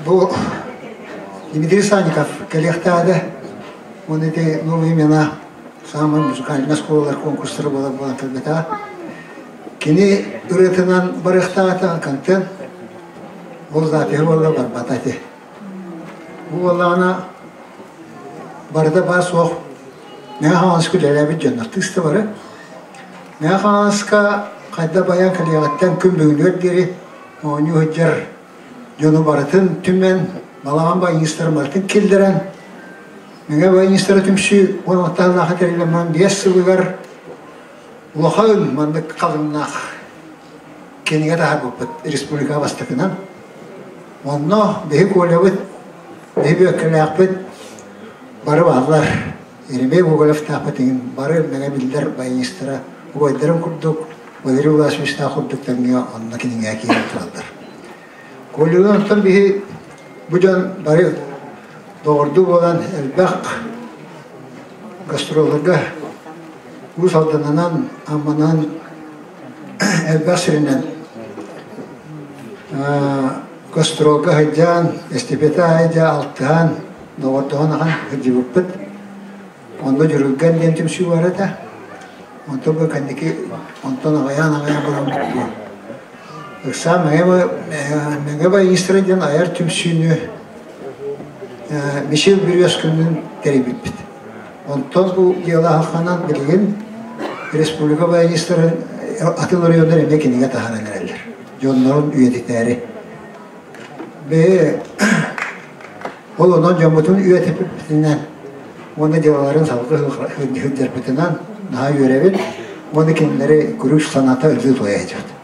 Бу Дмитрий Санников кэлиэхтээҕэ уонна ити новые имена самый музыкальный школалар конкурстара буолар буолан кэлбэтэ. Кини ырыатынан барыахтаата контент ол запиһы буолла барбата ити. Бу буоллаҕына барыта баар суох Мэҥэ Хаҥаласка үлэлээбит дьоннор тыыста бары. Мэҥэ Хаҥаласка хайда баян кэлиэҕиттэн күн бүгүнүгэр диэри оонньуу сылдьар дьону барытын түмэн, балаҕан баянистарын барытын киллэрэн, Мэҥэ баянистара түмсүү 16 сыллаахха тэриллэн биэс сылыгар улахан маннык халыҥнаах кинигэ таһаарбыппыт республика бастакынан. Онно биһи Колябыт, биһи Бүөккэлээхпит бары бааллар. Еремей Гоголевтаахпыт иҥин бары мэҥэ биллэр баянистара убайдарын курдук Валерий Власовичтаах курдук тэҥҥэ онно кинигэ киирэн тураллар. Колялыын оттон биһи бу дьон бары доҕордуу буолан элбэх гастролларга Уус Алданынан, Амманан элбэх сиринэн гастролга сылдьан, эстафета айдьа алтыһан, доҕордоһон ахан сылдьыбыппыт. Онно Дьүрүлгэн диэн түмсүү бар этэ. Онтон бу кэнники онтон аҕыйаан-аҕыйаан баран бүттү. Ыксаан Мэҥэ Баянистара диэн айар түмсүүнү Мишель Березкинныын тэрийбиппит. Онтон бу дьыала аһылханан билигин республика баянистарын атын оройуоннар эмиэ кинигэ таһааран эрэллэр. Дьоннорун үйэтитээри. Бэйэ Ол онон дьоммутун үөтэппитинэн уонна дьыалаларын салгыы сылдьарбытынан наһаа үөрэбит уонна кинилэри күрүс санаата ылыы туойа сылдьабыт.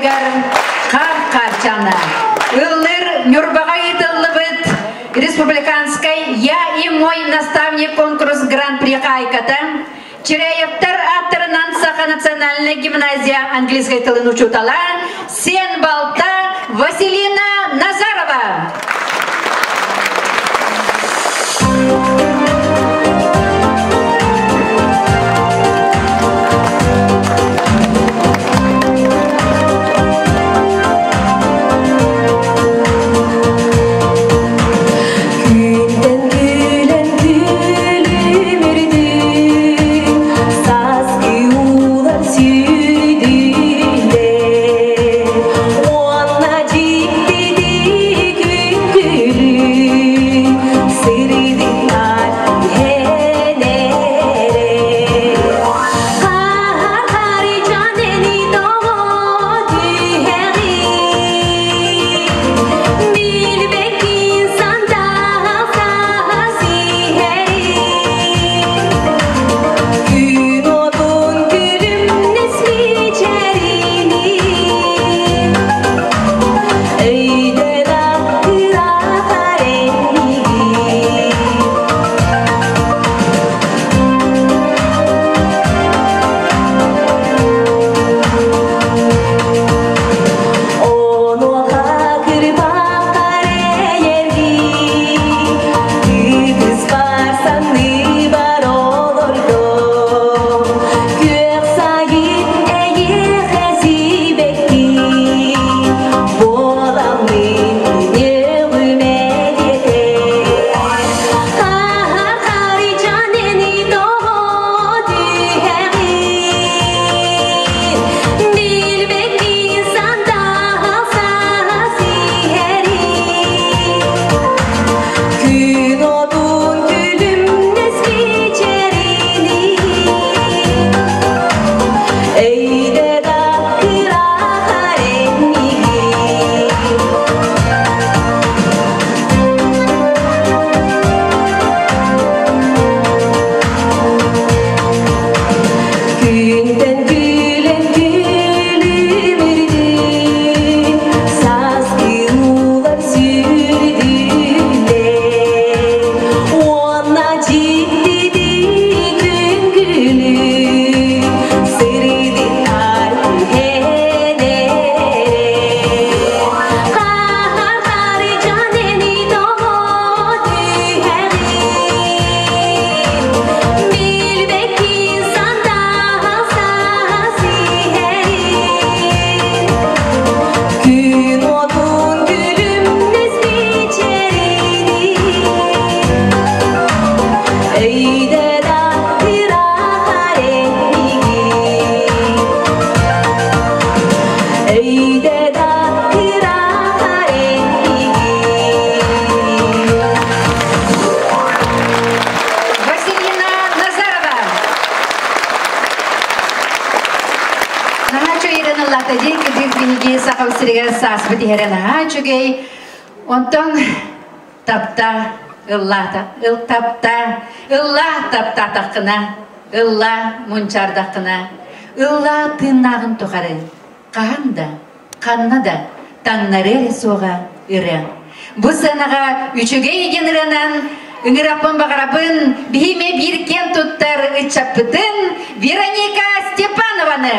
куолаһыгар Хаар Хаарчаана. Ыллыр Ньурбаҕа ыытыллыбыт республиканскай «Я и мой наставник» конкурс гран-при хаайката Чиряевтар ааттарынан Саха национальная гимназия английскай тылын учуутала Сен Балта Василина Назарова. Күнтэн күлэн күлүмүрдүн, сааскы уулар сүйдүллэр. Уонна дьиктитик үҥкүлүн, сырдыктар иһэн эрэр. Хаар-харыйчан эни тоҕо түһэҕин, Билбэккин сандал сиһэрин. Күн отун күлүмнэс мичээрини, Өйдөн аккыратар эйигин. Онуоха кырбахтар эйэргии, Кытыспар санныбар олордо. Күөх сайын эйиэхэ сибэкки, Буоламмын күнүөҕүм эдиэтэ. Хаар-харыйчан эни тоҕо түһэҕин, Билбэккин сандал саас иһэрин. Күн отун күлүмнэс мичээрини, Өйдө да кыратар эйигин. Күнтэн күлэн күлүмүрдүн, сааскы уулар сүүрдүллэр. Уонна дьиктитик үҥкүлүн, сырдыктар түһэн эрэр. Хаар-харыйчан эни тоҕо түһэҕин, Билбэккин сандал саас иһэрин. Күн отун күлүмнэс мичээрини, Өйдө да ыраатар эйигин. Өйдө да ыраатар эйигин. Василина Назарова. Наһаа үчүгэй ыллаата дии кырдьык биһиги саха сиригэр сааспыт иһэрэ наһаа үчүгэй. Онтон тапта ыллаата ыл тапта ыллаа таптаатаххына ыллаа мунчаардаххына ыллаа тыыннааҕын тухары хаһан да ханна да таҥнары эрэ суоҕа ырыа. Бу сыанаҕа үчүгэй диэн ырыанан ыҥыраппын баҕарабын биһиме биир киэн туттар ыччаппытын Вероника Степанованы.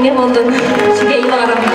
Этэҥҥэ буоллун, үчүгэй баҕарабын.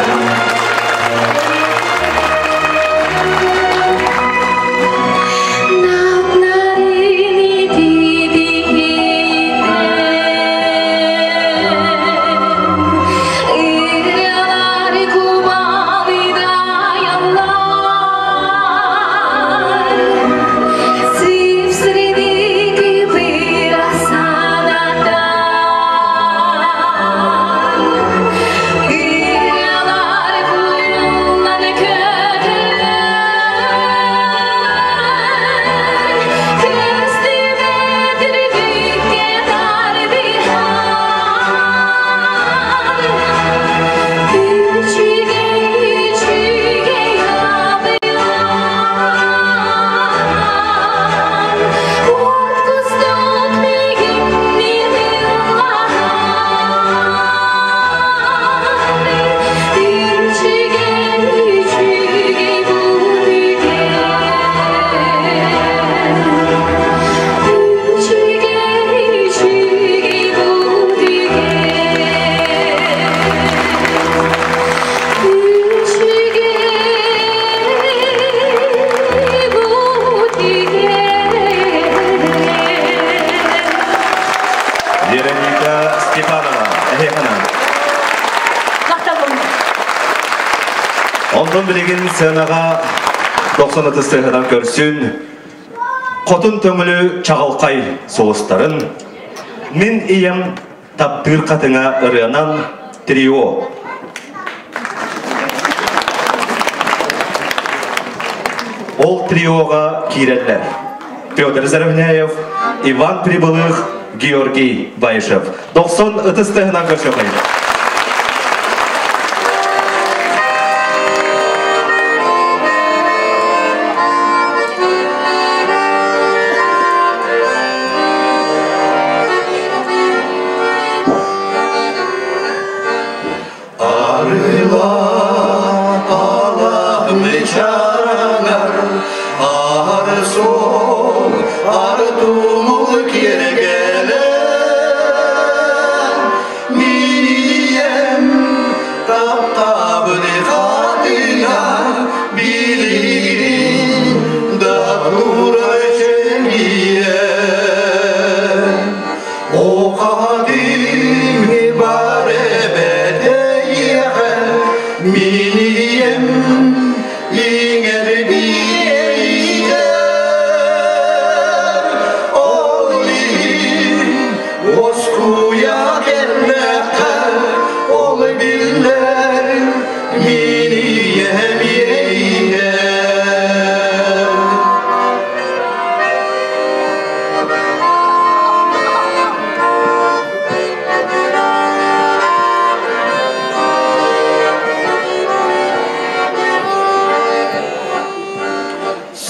Вероника Степанова, эһиэхэнэн. Онтон билигин сценаҕа 90 сыһынан көрсүн, хотун төҥүлү чаҕылхай сулустарын, мин ийэм таптыыр хатыҥа ырыанан трио. Ол триоҕа киирэллэр. Петр Заровняев, Иван Прибылых, Георгий Баишев. 90 ытыс тыһынан көрсөкөйүн.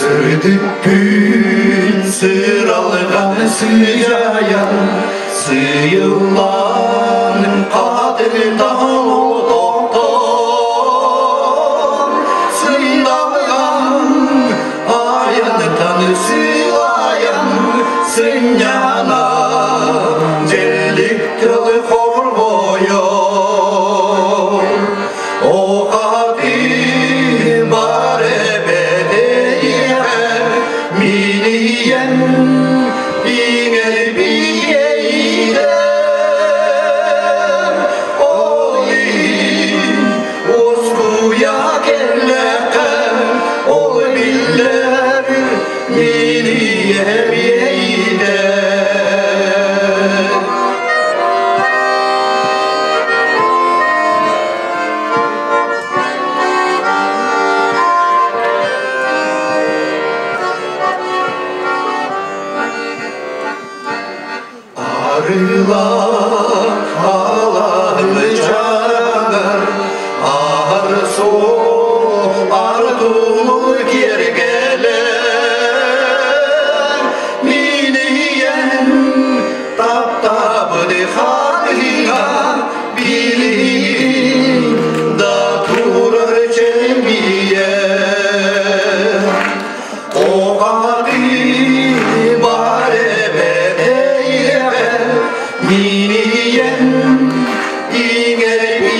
Сырдык сыралган сыйаян, сыйыллан қатын тоқтон, сындалган аянтан сылаян, сыняна желик тылы хорбойон. О қати бар ebedeye miniyen ingel biyeyde Oli oskuya kelleke ol biller miniye biyeyde. Arılar ağlarlı çarar, arso ardumul kergelen, miniyen tap tapdı halina, bilin da turar çemiye. O kadi bare bedeye miniyen ingel.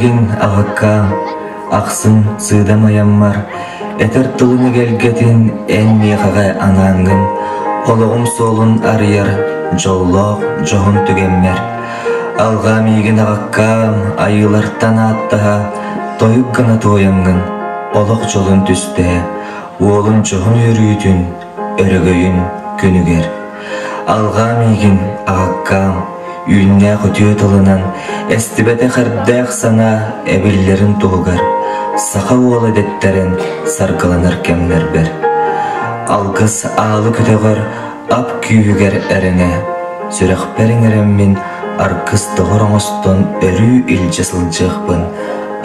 миигин, аҕаккаам, ахсын сыыдам айаммар, этэр тылын эгэлгэтин эн миэхэҕэ анааҥҥын, олоҕум суолун арыйар дьоллоох дьоһун түгэммэр. Алҕаа миигин аҕаккаам, айыылартан ааттаһа, тойук гына туойаҥҥын, олох дьолун түстэһэ, уолун дьоһун үөрүүтүн, өрөгөйүн күнүгэр. Алҕаа миигин, аҕаккаам, үүннээх үтүө тылынан, эстибэтэх эрдээх санаа эбиллэрин туһугар, саха уола дэттэрэн саргыланар кэмнэрбэр. Алгыс аалы көтөҕөр ап күүһүгэр эрэнэ, сүрэхпэр иҥэрэммин аргыс доҕор оҥостон өрүү илдьэ сылдьыахпын,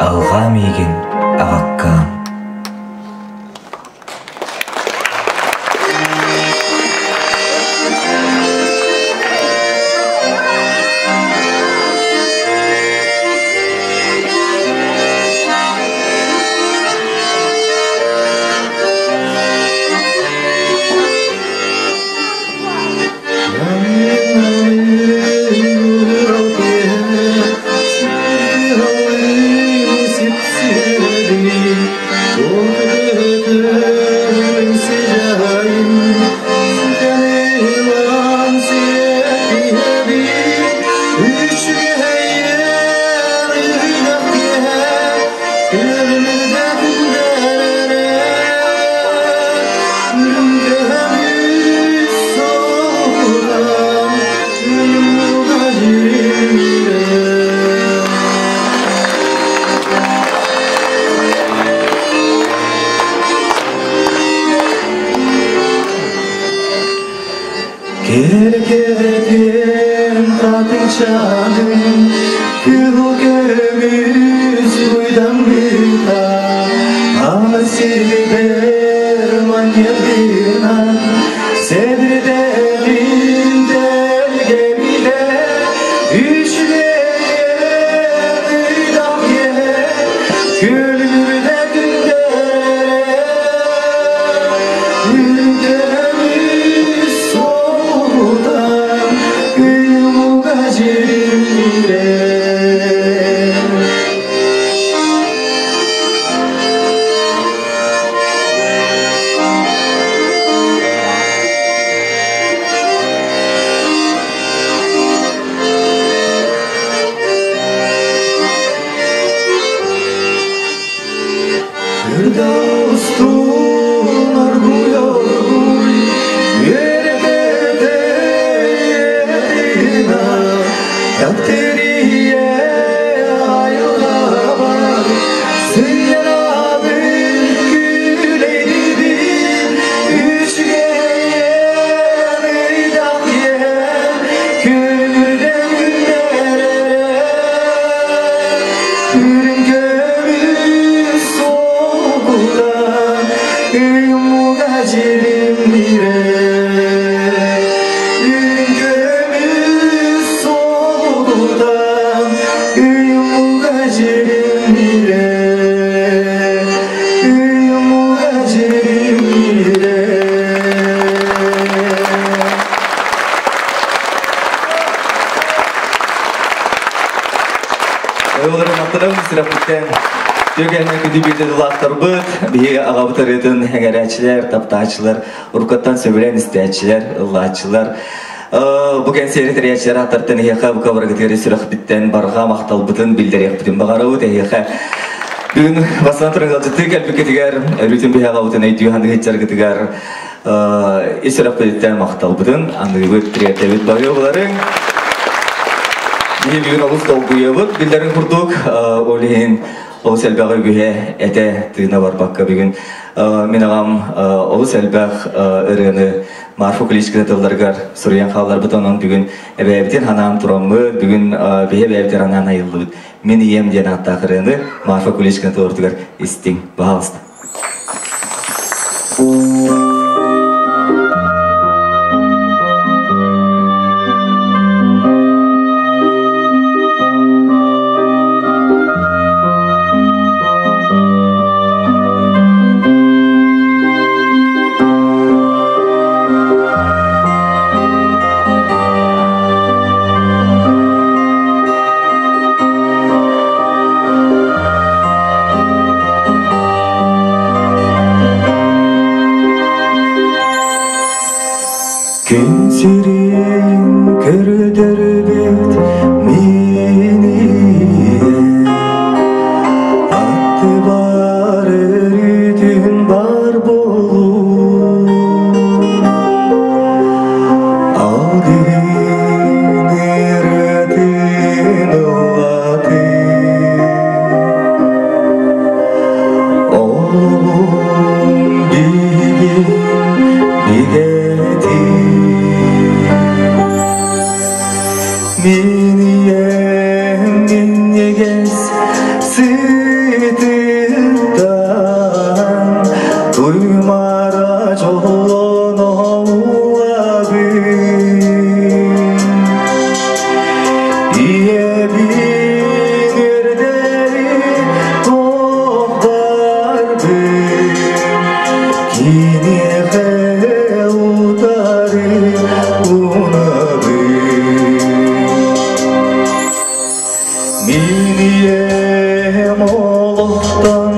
алҕаа миигин, аҕаккаам. Кэркэрэтин хатыҥчаным Кыһыл көмүс буйдаммыта Ама сирбэр манньыгынан Сэбирдэлин тэлгэбитэ Үчүгэйэн ыйдах иһэ Күлүмүрдэ күндэрэ Ülkemiz soğudan Kıymuga jirimire. Dostum orguy Ойолорун аттарым сүрэхпиттэн Түгэнэ күдү биирдэ дулаахтарбыт, биһиги аҕабыт ырыатын эҥэрээччилэр, таптааччылар, уруккаттан сөбүлээн истээччилэр, ыллааччылар. Бу кэнсиэри тэрийээччилэр ааттартан эһиэхэ бука барыгытыгар сүрэхпиттэн барҕа махталбытын биллэриэхпитин баҕарабыт эһиэхэ. Бүгүн бастан туран ыалдьыттыы кэлбиккитигэр, өрүүтүн биһи аҕабытын өйдүү ханыгыччаргытыгар ис сүрэхпититтэн махталбытын аныыбыт, тириэрдэбит барыабыларыҥ. Биһи бүгүн олус долгуйабыт, биллэрин курдук, ол иһин олус элбэх үгүһэ этэ тыына барбакка бүгүн мин аҕам олус элбэх ырыаны Марфа Куличкина тылларыгар суруйан хаалларбыт, онон бүгүн эбээбитин ханаан тураммыт, бүгүн биһи эбээбитин анаан айыллыбыт Мин ийэм диэн ааттаах ырыаны Марфа Куличкина тылларыгар истиҥ, баһаалыста. Олоҕум биһигин бигэтин Мин ийэм минньигэс сытыттан Туймара дьоллоно улабын Ийэбин үрдэри тоҕдарбын Киниэхэ утары унабын Мин ийэм олохтон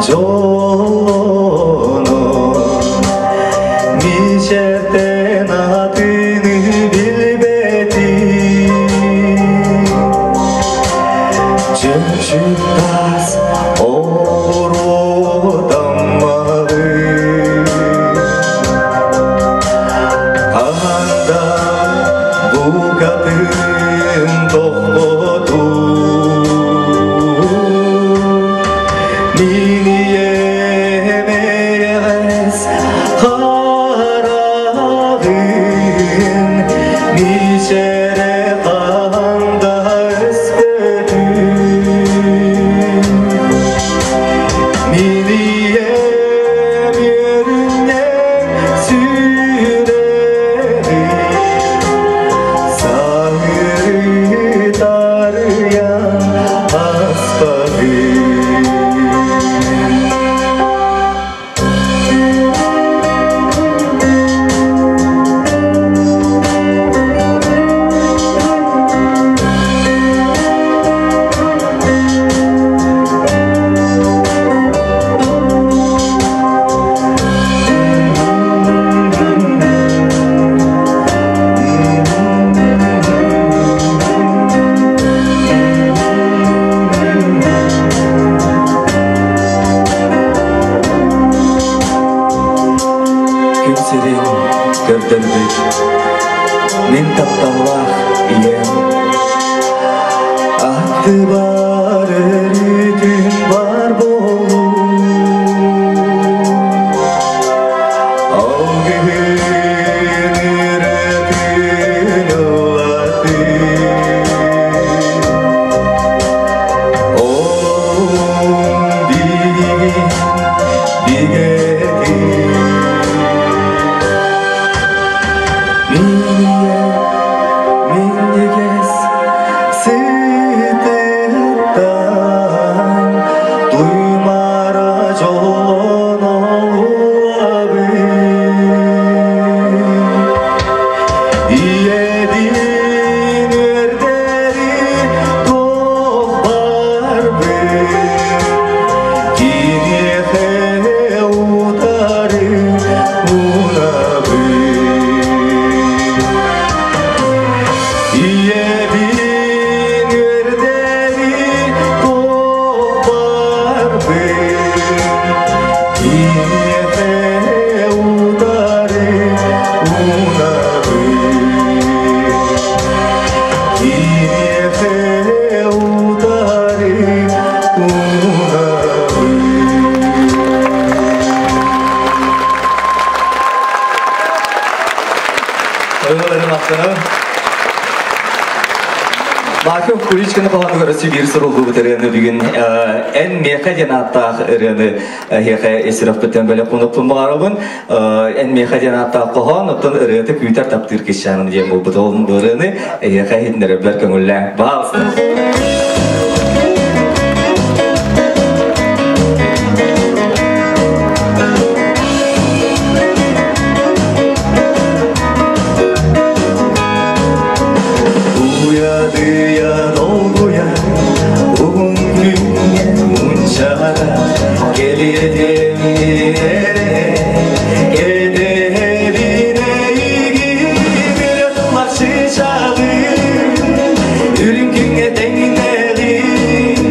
дьоллоно Мичэртэн атыны билбэтим Чөмчүк таас оҕуруотаммабын Хаһан да букатын тохтотуу Мин ийэм эйэҕэс хараҕын Мичээрэ хаһан да өспөтүн Мин ийэм үөрүнньэҥ сүрэҕин Саһыры тарыйан аспабын. Күн сирин көрдөрбүт мин тапталлаах ийэм Аттыбар өрүүтүн бар буолуу Алгыһын ырыатын ыллатыы Олоҕум биһигин бигэтин Мин ийэм минньигэс сытыттан туймаара дьоллоно улабын Ийэбин үөрдэри туох барбын Киниэхэ утары уунабын Ийэбин үөрдэри туох барбын Киниэхэ утары уунабын Киниэхэ утары уунабын Ойууларын махтанабын. Маков Куличканы хоһоонугар өссө биир суруллубут ырыаны бүгүн эн миэхэ диэн ааттаах ырыаны эһиэхэ ис сүрэхпиттэн бэлэх уунаппын баҕарабын. Эн миэхэ диэн ааттаах хоһоон, оттон ырыата күүтэр таптыыр кисчааным диэн буолбут. Ол ырыаны эһиэхэ иһитиннэрэрбэр көҥүллээҥ. Пожалуйста. Уйадыйа долгуйа уһун күҥҥэ мунчаара кэлиэдиэм эрэ кэтэһэбин эйигин ырытыллар чыычааҕым үрүҥ күҥҥэ тэҥнээҕим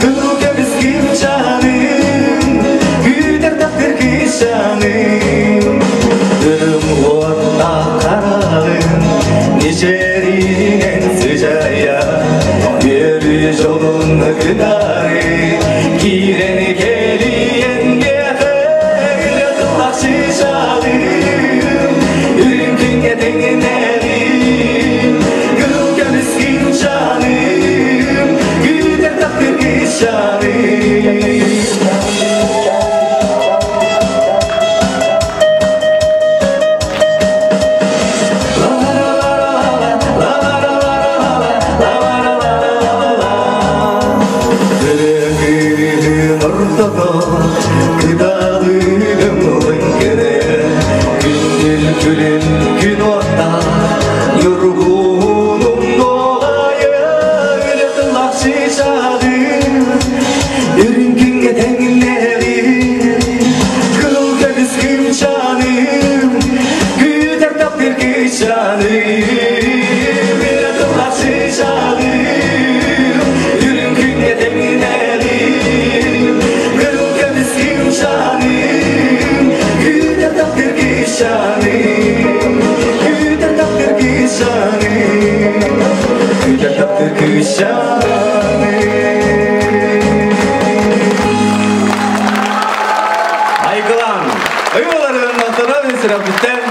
кыһыл көмүс кыымчааным күүтэр таптыыр кыысчааным Үрүҥ уоттаах хараҕын ничэринэн сыдьайа үөрүү дьолун кытары киирэн ортото Кыталыгым лыҥкыры Күндүл күлүм күн отта Ньургуһунум нуоҕайа Үлэ тыллах чыычааҕым Үрүҥ күҥҥэ тэҥнээҕим Кыл көмүс кымчааным Күүтэр таптыыр кыычааным Үлэ тыллах чыычааҕым Үрүҥ күҥҥэ тэҥнээҕим Кыл көмүс кымчааным Күүтэр таптыыр кыычааным Күүтэр таптыыр кыычааным Күүтэр таптыыр кыычааным. Айгылан. Ыйыларын мақтанан сүрэхпиттэн.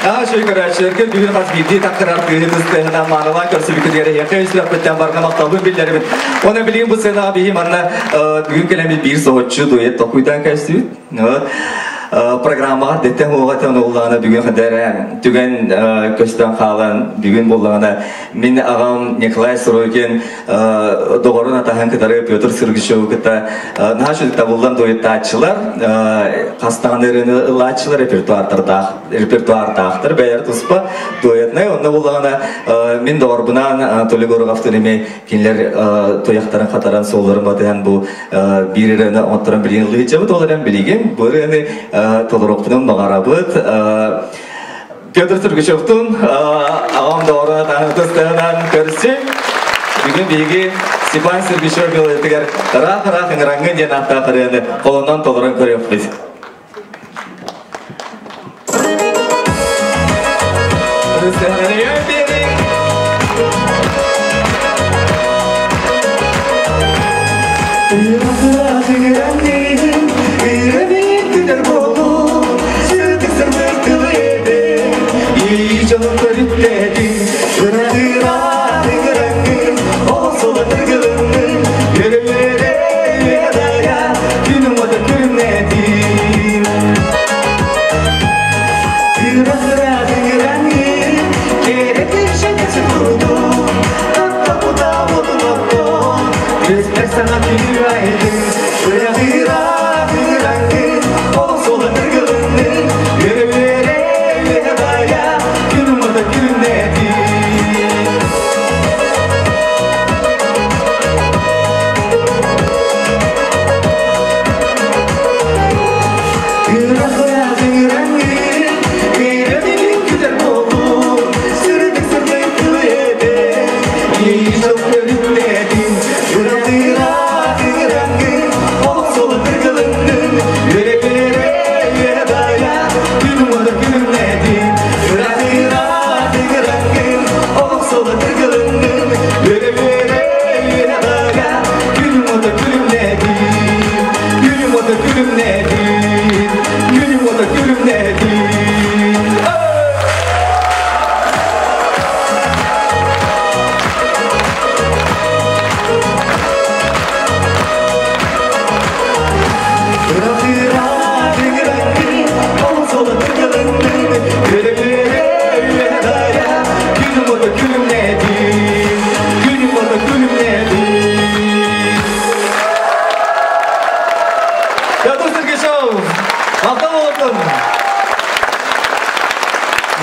Наһаа үчүгэй көрөөччүлэргэ бүгүн хас биирдии тахтарар кыыһы тыстыһынан маанылаан көрсүбүккүтүгэр эһиэхэ сүрэхпиттэн барҕа махталбын биллэрибин. Уонна билигин бу сценаҕа биһи манна бүгүн кэлэммит биир соһуччу дуэт толкуйдаан көрсүбүт. Программаҕа дэттэн уоҕа уллаҕына бүгүн хадара түгэн көстөн хаалан бүгүн буоллаҕына мин аҕам Николай Сорокин доҕорун атаһын кытары Петр Сергучеву кытта наһаа үчүгэй табыллан дуэттааччылар, хастаҕын ырыаны ылааччылар репертуардардаах репертуардаахтар бэйэр туспа дуэтнай. Онно буллаҕына мин доҕорбунаан Анатолий Гороховтуун эмиэ кинилэр туйахтарын хатаран суолларын батыһан бу биир ырыаны оҥотторон билигин ылыычабыт. Ол эрэн билигин бу ырыаны толоруохпутун баҕарабыт. Петр Сергучевтун аҕам доҕорун атаһын көрсү. Бүгүн биһиги Степан Сергучев мелодиятыгар ыраах-ыраах ыҥыраҥҥын диэн ааттаах ырыаны холонон толорон көрүөхпүт.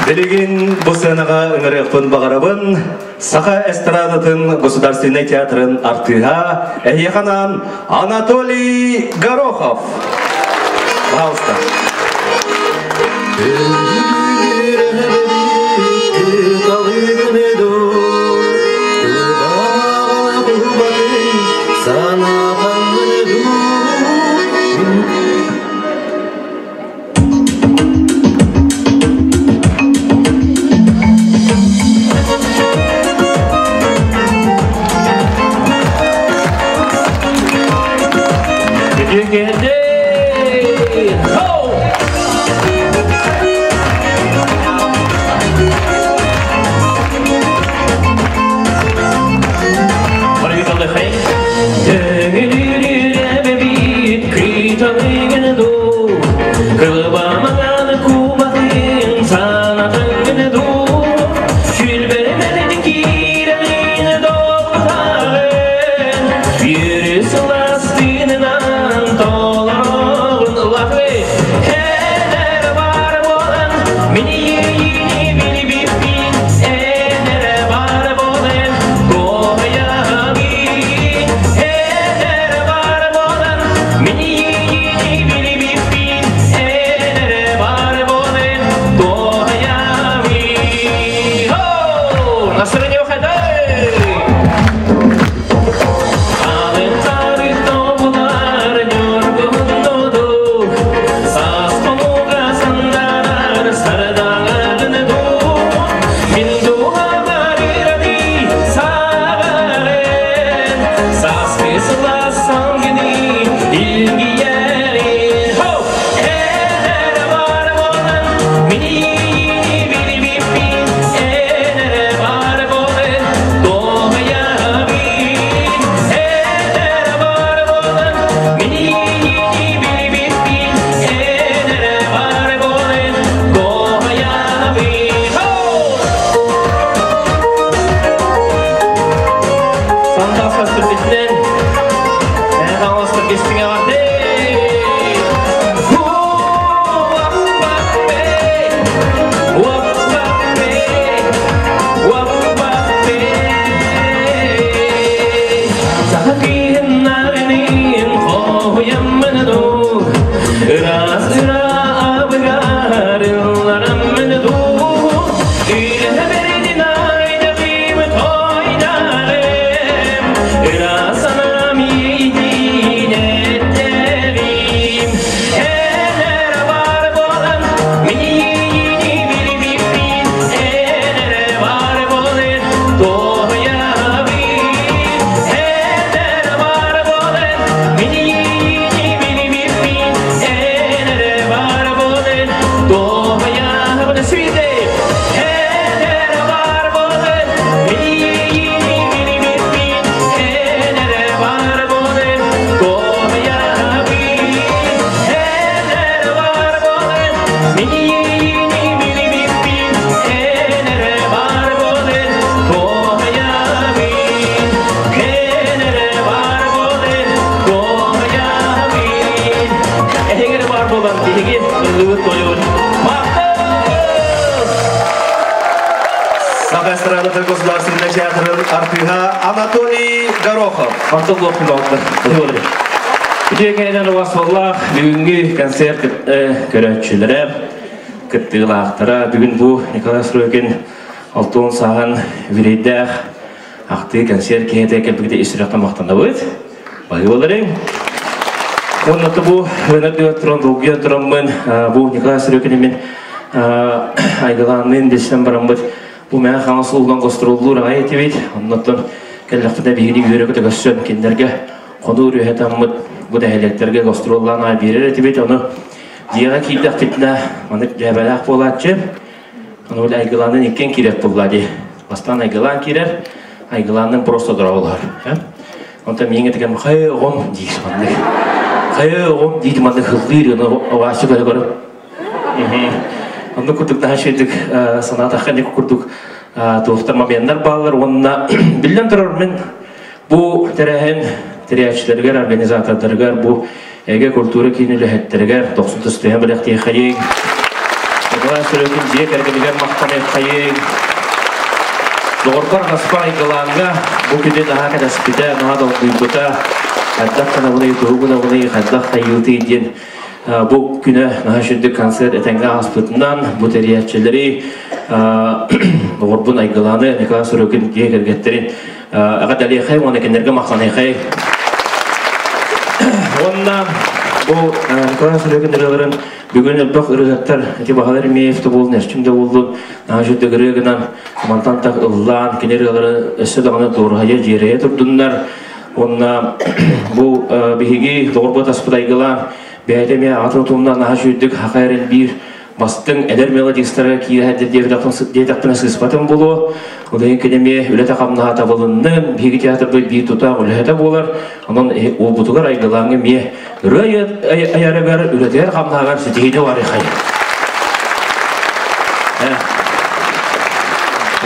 Билигин бу сыанаҕа ыҥырыахпын баҕарабын Саха эстрадатын государственнай театрын артыыһа эһиэхэ анаан Анатолий Горохов. Пожалуйста. Илгийэрин Эн эрэ баар буолан Миниини билбиппин Эн эрэ баар буолан Туоһуйабын Эн эрэ баар буолан Миниини билбиппин Эн эрэ баар буолан Туоһуйабын Сандал састырбитинэн эн оҥостор кистиҥэ барды. Саха киһин хоһуйаммын Ыраас ыраабыгар ыллараммын дуу Үрэһэ айдабым тойдарым Ыраас санаам иитин эттерим Эн эрэ бар буолан миниини билбиппин Эн эрэ бар буолан туоһуйабын Эн эрэ бар буолан миниини билбиппин Эн эрэ бар буолан туоһуйабын Свиде Эн эрэ бар буолан миниини билбиппин Эн эрэ бар буолан туоһуйабын Эн эрэ бар буолан миниини билбиппин Эн эрэ бар буолан туоһуйабын Эн эрэ бар буолан туоһуйабын Эһигэр бар буолан биһиги ыллыбыт тойугун Махтал! Саха эстрадатын государственный театрын артыыһа Анатолий Горохов. Махтал буолуохтун баҕалар. Үтүө кэннинэн уасваллаах бүгүҥҥү концерт көрөөччүлэрэ, кыттыылаахтара. Бүгүн бу Николай Стройкин алтын сааһын үбүлүөйдээх ахтыы концерт киһитэ кэлбиките ис сүрэхтэн махтанабыт. Баһыыбаларыҥ. Уонна бу ына туран долгуйан тураммын бу Николай Стройкин мин айгылаанныын десен бараммыт бу мээ хаҥас уллан гастроллуур аҕай этибит. Оннуттан кэллэхпитэ биһиги үөрэ көтө көссөн кинилэргэ хонуу үрүһэтаммыт бу нэһилиэктэргэ гастроллаан аай биэрэр этибит. Ону дьиэҕэ киирдэхпитинэ манык дьээбэлээх буолааччы. Ону били айгылаанын иккиэн киирэр буолла дии. Бастаан айгылаан киирэр, айгылаанын просто дороолоһор. Онтон мииҥэ тигэн хайы оҕом диир маннык. Хайы оҕом диир маннык хыллыыр, ону Вася көрө көрө. Онно курдук наһаа үчүгэйдик санаатахха ник курдук туохтар моменттар бааллар уонна биллэн турар мин бу тэрээһин тэрийээччилэригэр, организатордарыгар, бу эгэ культура киин үлэһиттэригэр тохсун тустуһан бэлэхтиэхэйиҥ. Николай Сорокин дьиэ кэргэнигэр махтаныаххайыҥ. Доҕорбор Гаспар Айгылааҥҥа бу күнү наһаа кэтэспитэ, наһаа долгуйбута. Хайдах гынабыный, тугу гынабыный, хайдах хайыытый диэн бу күнэ наһаа үчүгэй концерт этэҥҥэ ааспытынан бу тэрийээччилэри доҕорбун Айгылааны Николай Сорокин дьиэ кэргэттэрин эҕэрдэлиэхэй уонна кинилэргэ махтаныахай. Уонна бу Николай Сорокин ырыаларын бүгүн элбэх ырыаһыттар ити Баһылай Ремеев да буоллун, Эрчим да буоллун наһаа үчүгэй ырыа гынан мантан так ыллаан кини ырыалары өссө даҕаны дуораһыйа дьиэрэйэ турдуннар. Уонна бу биһиги доҕорбут аспыт Айгылаан бэйэтэ эмиэ аҕатын утумунан наһаа үчүгэйдик хаха эрэн биир бастыҥ эдэр мелодистара киирэ диэтэхпинэ сыыспатым буолуо. Ол иһин кини эмиэ үлэтэ-хамнаһа табылыннын, биһиги театрбыт биир тутаах үлэһитэ буолар. Онон уолбутугар Айгылааҥҥа эмиэ ырыа айарыгар, үлэтигэр-хамнаһыгар ситиһиини барыхай.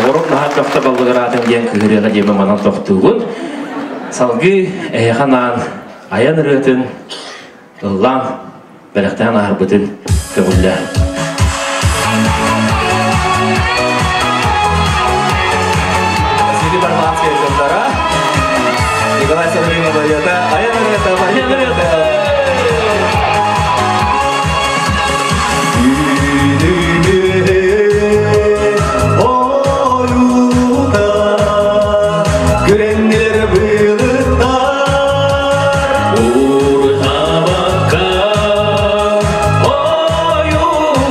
Оҕорум наһаа тохто баллыгыраатын диэн кыһырыаҕа диэмэ манан тохтуубун. Салгыы эһиэхэ анаан айан ырыатын ыллаан бэлэхтээн ааһарбытын көҥүллээ. Василий Барманская тыллара, Николай Саврин мелодията, айан ырыата, Айан ырыата! Ойута күреңнер былыттар Ууртабакка ойута.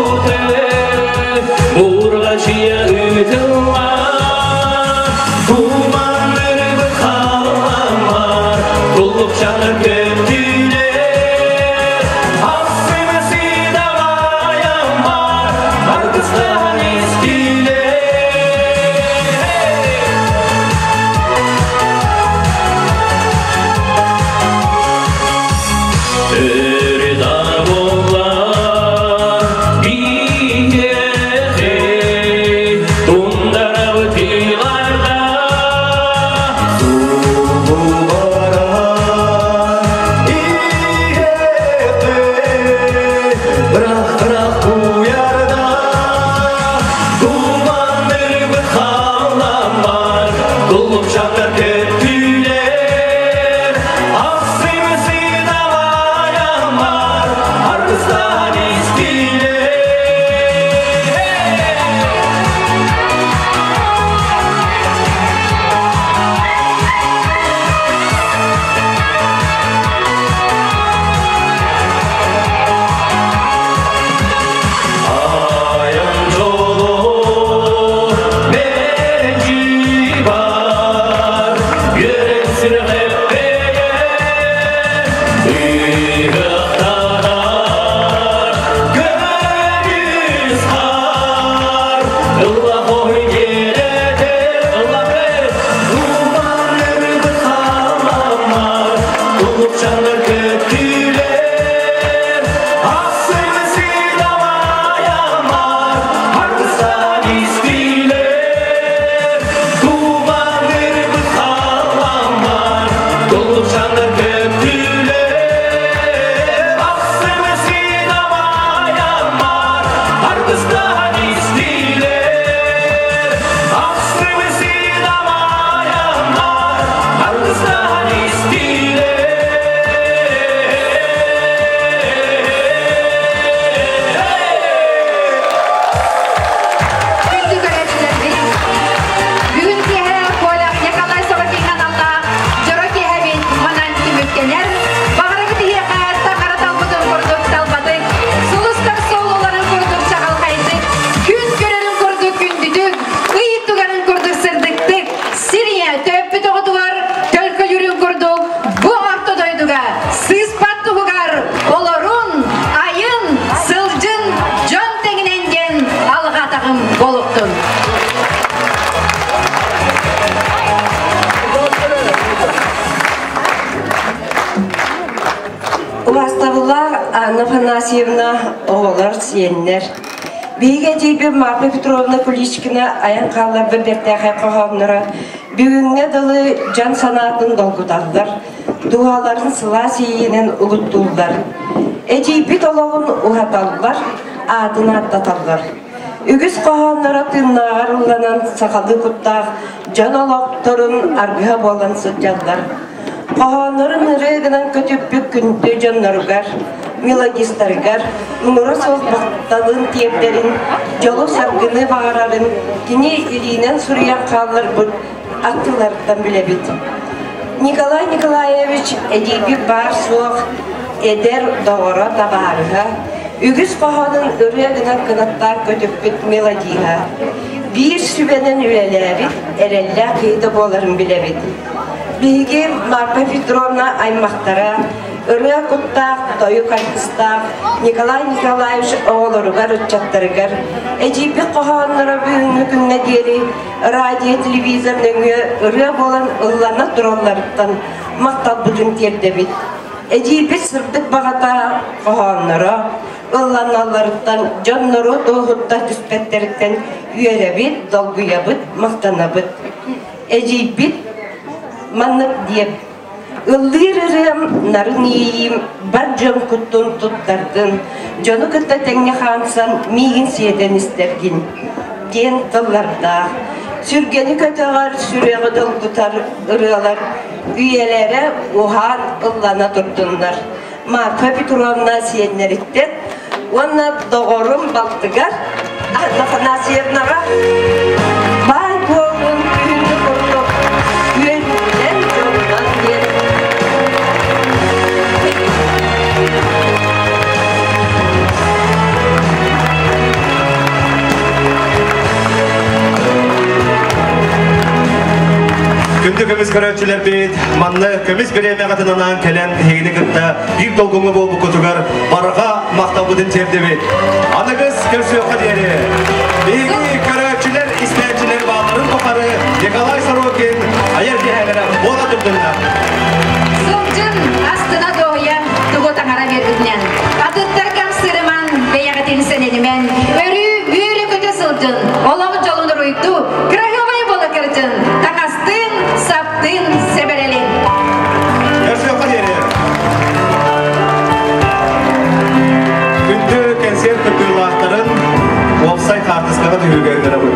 Долгучаннар көттүлэр, Ахсымы сыдамаямар, Аргыстан истилер. Туманырбыт халамар, Долгучаннар көттүлэр, Ахсымы сыдамаямар, Аргыстан истилер. Ахсымы сыдамаямар, Аргыстан истилер. Күндү көрөөччүлэрбит. Бүгүн киэһэ Коля Николай Сорокиҥҥа аналлаах дьоро киэһэбит манан түмүктэнэр. Баҕарабыт иһиэхэ таҥара талбытын курдук талбатык, сулустар суолларын курдук чаҕылхайдык, күн көрөрүн курдук күндүтүк, ый тугарын курдук сырдыктык, сир ийэ төппүт оҕотугар төлкөлүүрүн курдук бу орто дойдуга сыыспат туһугар олорун, айын, сылдьын, дьон тэҥинэн диэн алҕаатаҕым буолуохтун. Убаастабыллаах Анна Афанасьевна, оҕолор, сиэннэр. Биһиги эдьиийбит Марфа Петровна Куличкина айан хаалларбыт бэртээхэй хоһоонноро бүгүҥҥэ дылы дьон санаатын долгуталлар, дууһаларын сылаас иэйиинэн угуттууллар. Эдьиийбит олоҕун уһаталлар, аатын ааттаталлар. Үгүс хоһоонноро тыыннааҕар ылланан сахалыы куттаах дьон олохторун аргыһа буолан сылдьаллар. Хоһооннорун ырыа гынан көтүппүт күндү дьонноругар, мелодистарыгар муҥура суох махталын тиэрдэрин, дьолу-саргыны баҕарарын кини илиинэн суруйан хаалларбыт аттыларыттан билэбит. Николай Николаевич эдьиийбит баар-суох эдэр доҕоро, табаарыһа, үгүс хоһоонун ырыа гынан кынаттаан көтүппүт мелодиһа, биир сүбэнэн үлэлээбит эрэллээх киһитэ буоларын билэбит. Биһиги Марфа Петровна аймахтара ырыа куттаах, тойук аргыстаах Николай Николаевич оҕолоругар, ыччаттарыгар эдьиийбит хоһоонноро бүгүҥҥү күҥҥэ диэри радио, телевизор нөҥүө ырыа буолан ыллана туралларыттан махталбытын тиэрдэбит. Эдьиийбит сырдык баҕата хоһоонноро ылланалларыттан дьоннору туоһутта түспэттэриттэн үөрэбит, долгуйабыт, махтанабыт. Эдьиийбит маннык диэб Ыллыыр ырыам, нарын иэйиим бар дьон куттун туттардын, дьону кытта тэҥҥэ хаамсан миигин сиэтэн истэргин диэн тыллардаах, сүргэни көтөҕөр, сүрэҕи долгутар ырыалар үйэлэрэ уһаан ыллана турдуннар. Марфа Петровна сиэннэриттэн уонна доҕорум балтыгар Анна Афанасьевнаҕа баай буолун күһүҥҥү курдук үөрүүнэн дьолунан диэн Күндү көмүс көрөөччүлэрбит, манна көмүс бириэмэҕитин анаан кэлэн эһигини кытта биир долгуҥҥа буолбуккутугар барҕа махталбытын тиэрдэбит. Аныгыс көрсүөххэ диэри. Биһиги көрөөччүлэр, истээччилэр баалларын тухары Николай Сорокин айар киэһэлэрэ буола турдуннар. Сылдьын астына дуоһуйа тугу таҥара биэрбитинэн. Атыттарга сырыман, бэйэҕитин сэнэнимэн, өрүү үөрэ-көтө сылдьын, олох дьолун уруйдуу, кыраһыабай буола кырдьын, таҥастыын, саптыын сэбэрэлин. Көрсүөххэ диэри. Күндү кэнсиэр кыттыылаахтарын уопсай хаартыскаҕа түһүүгэ ыҥырабыт.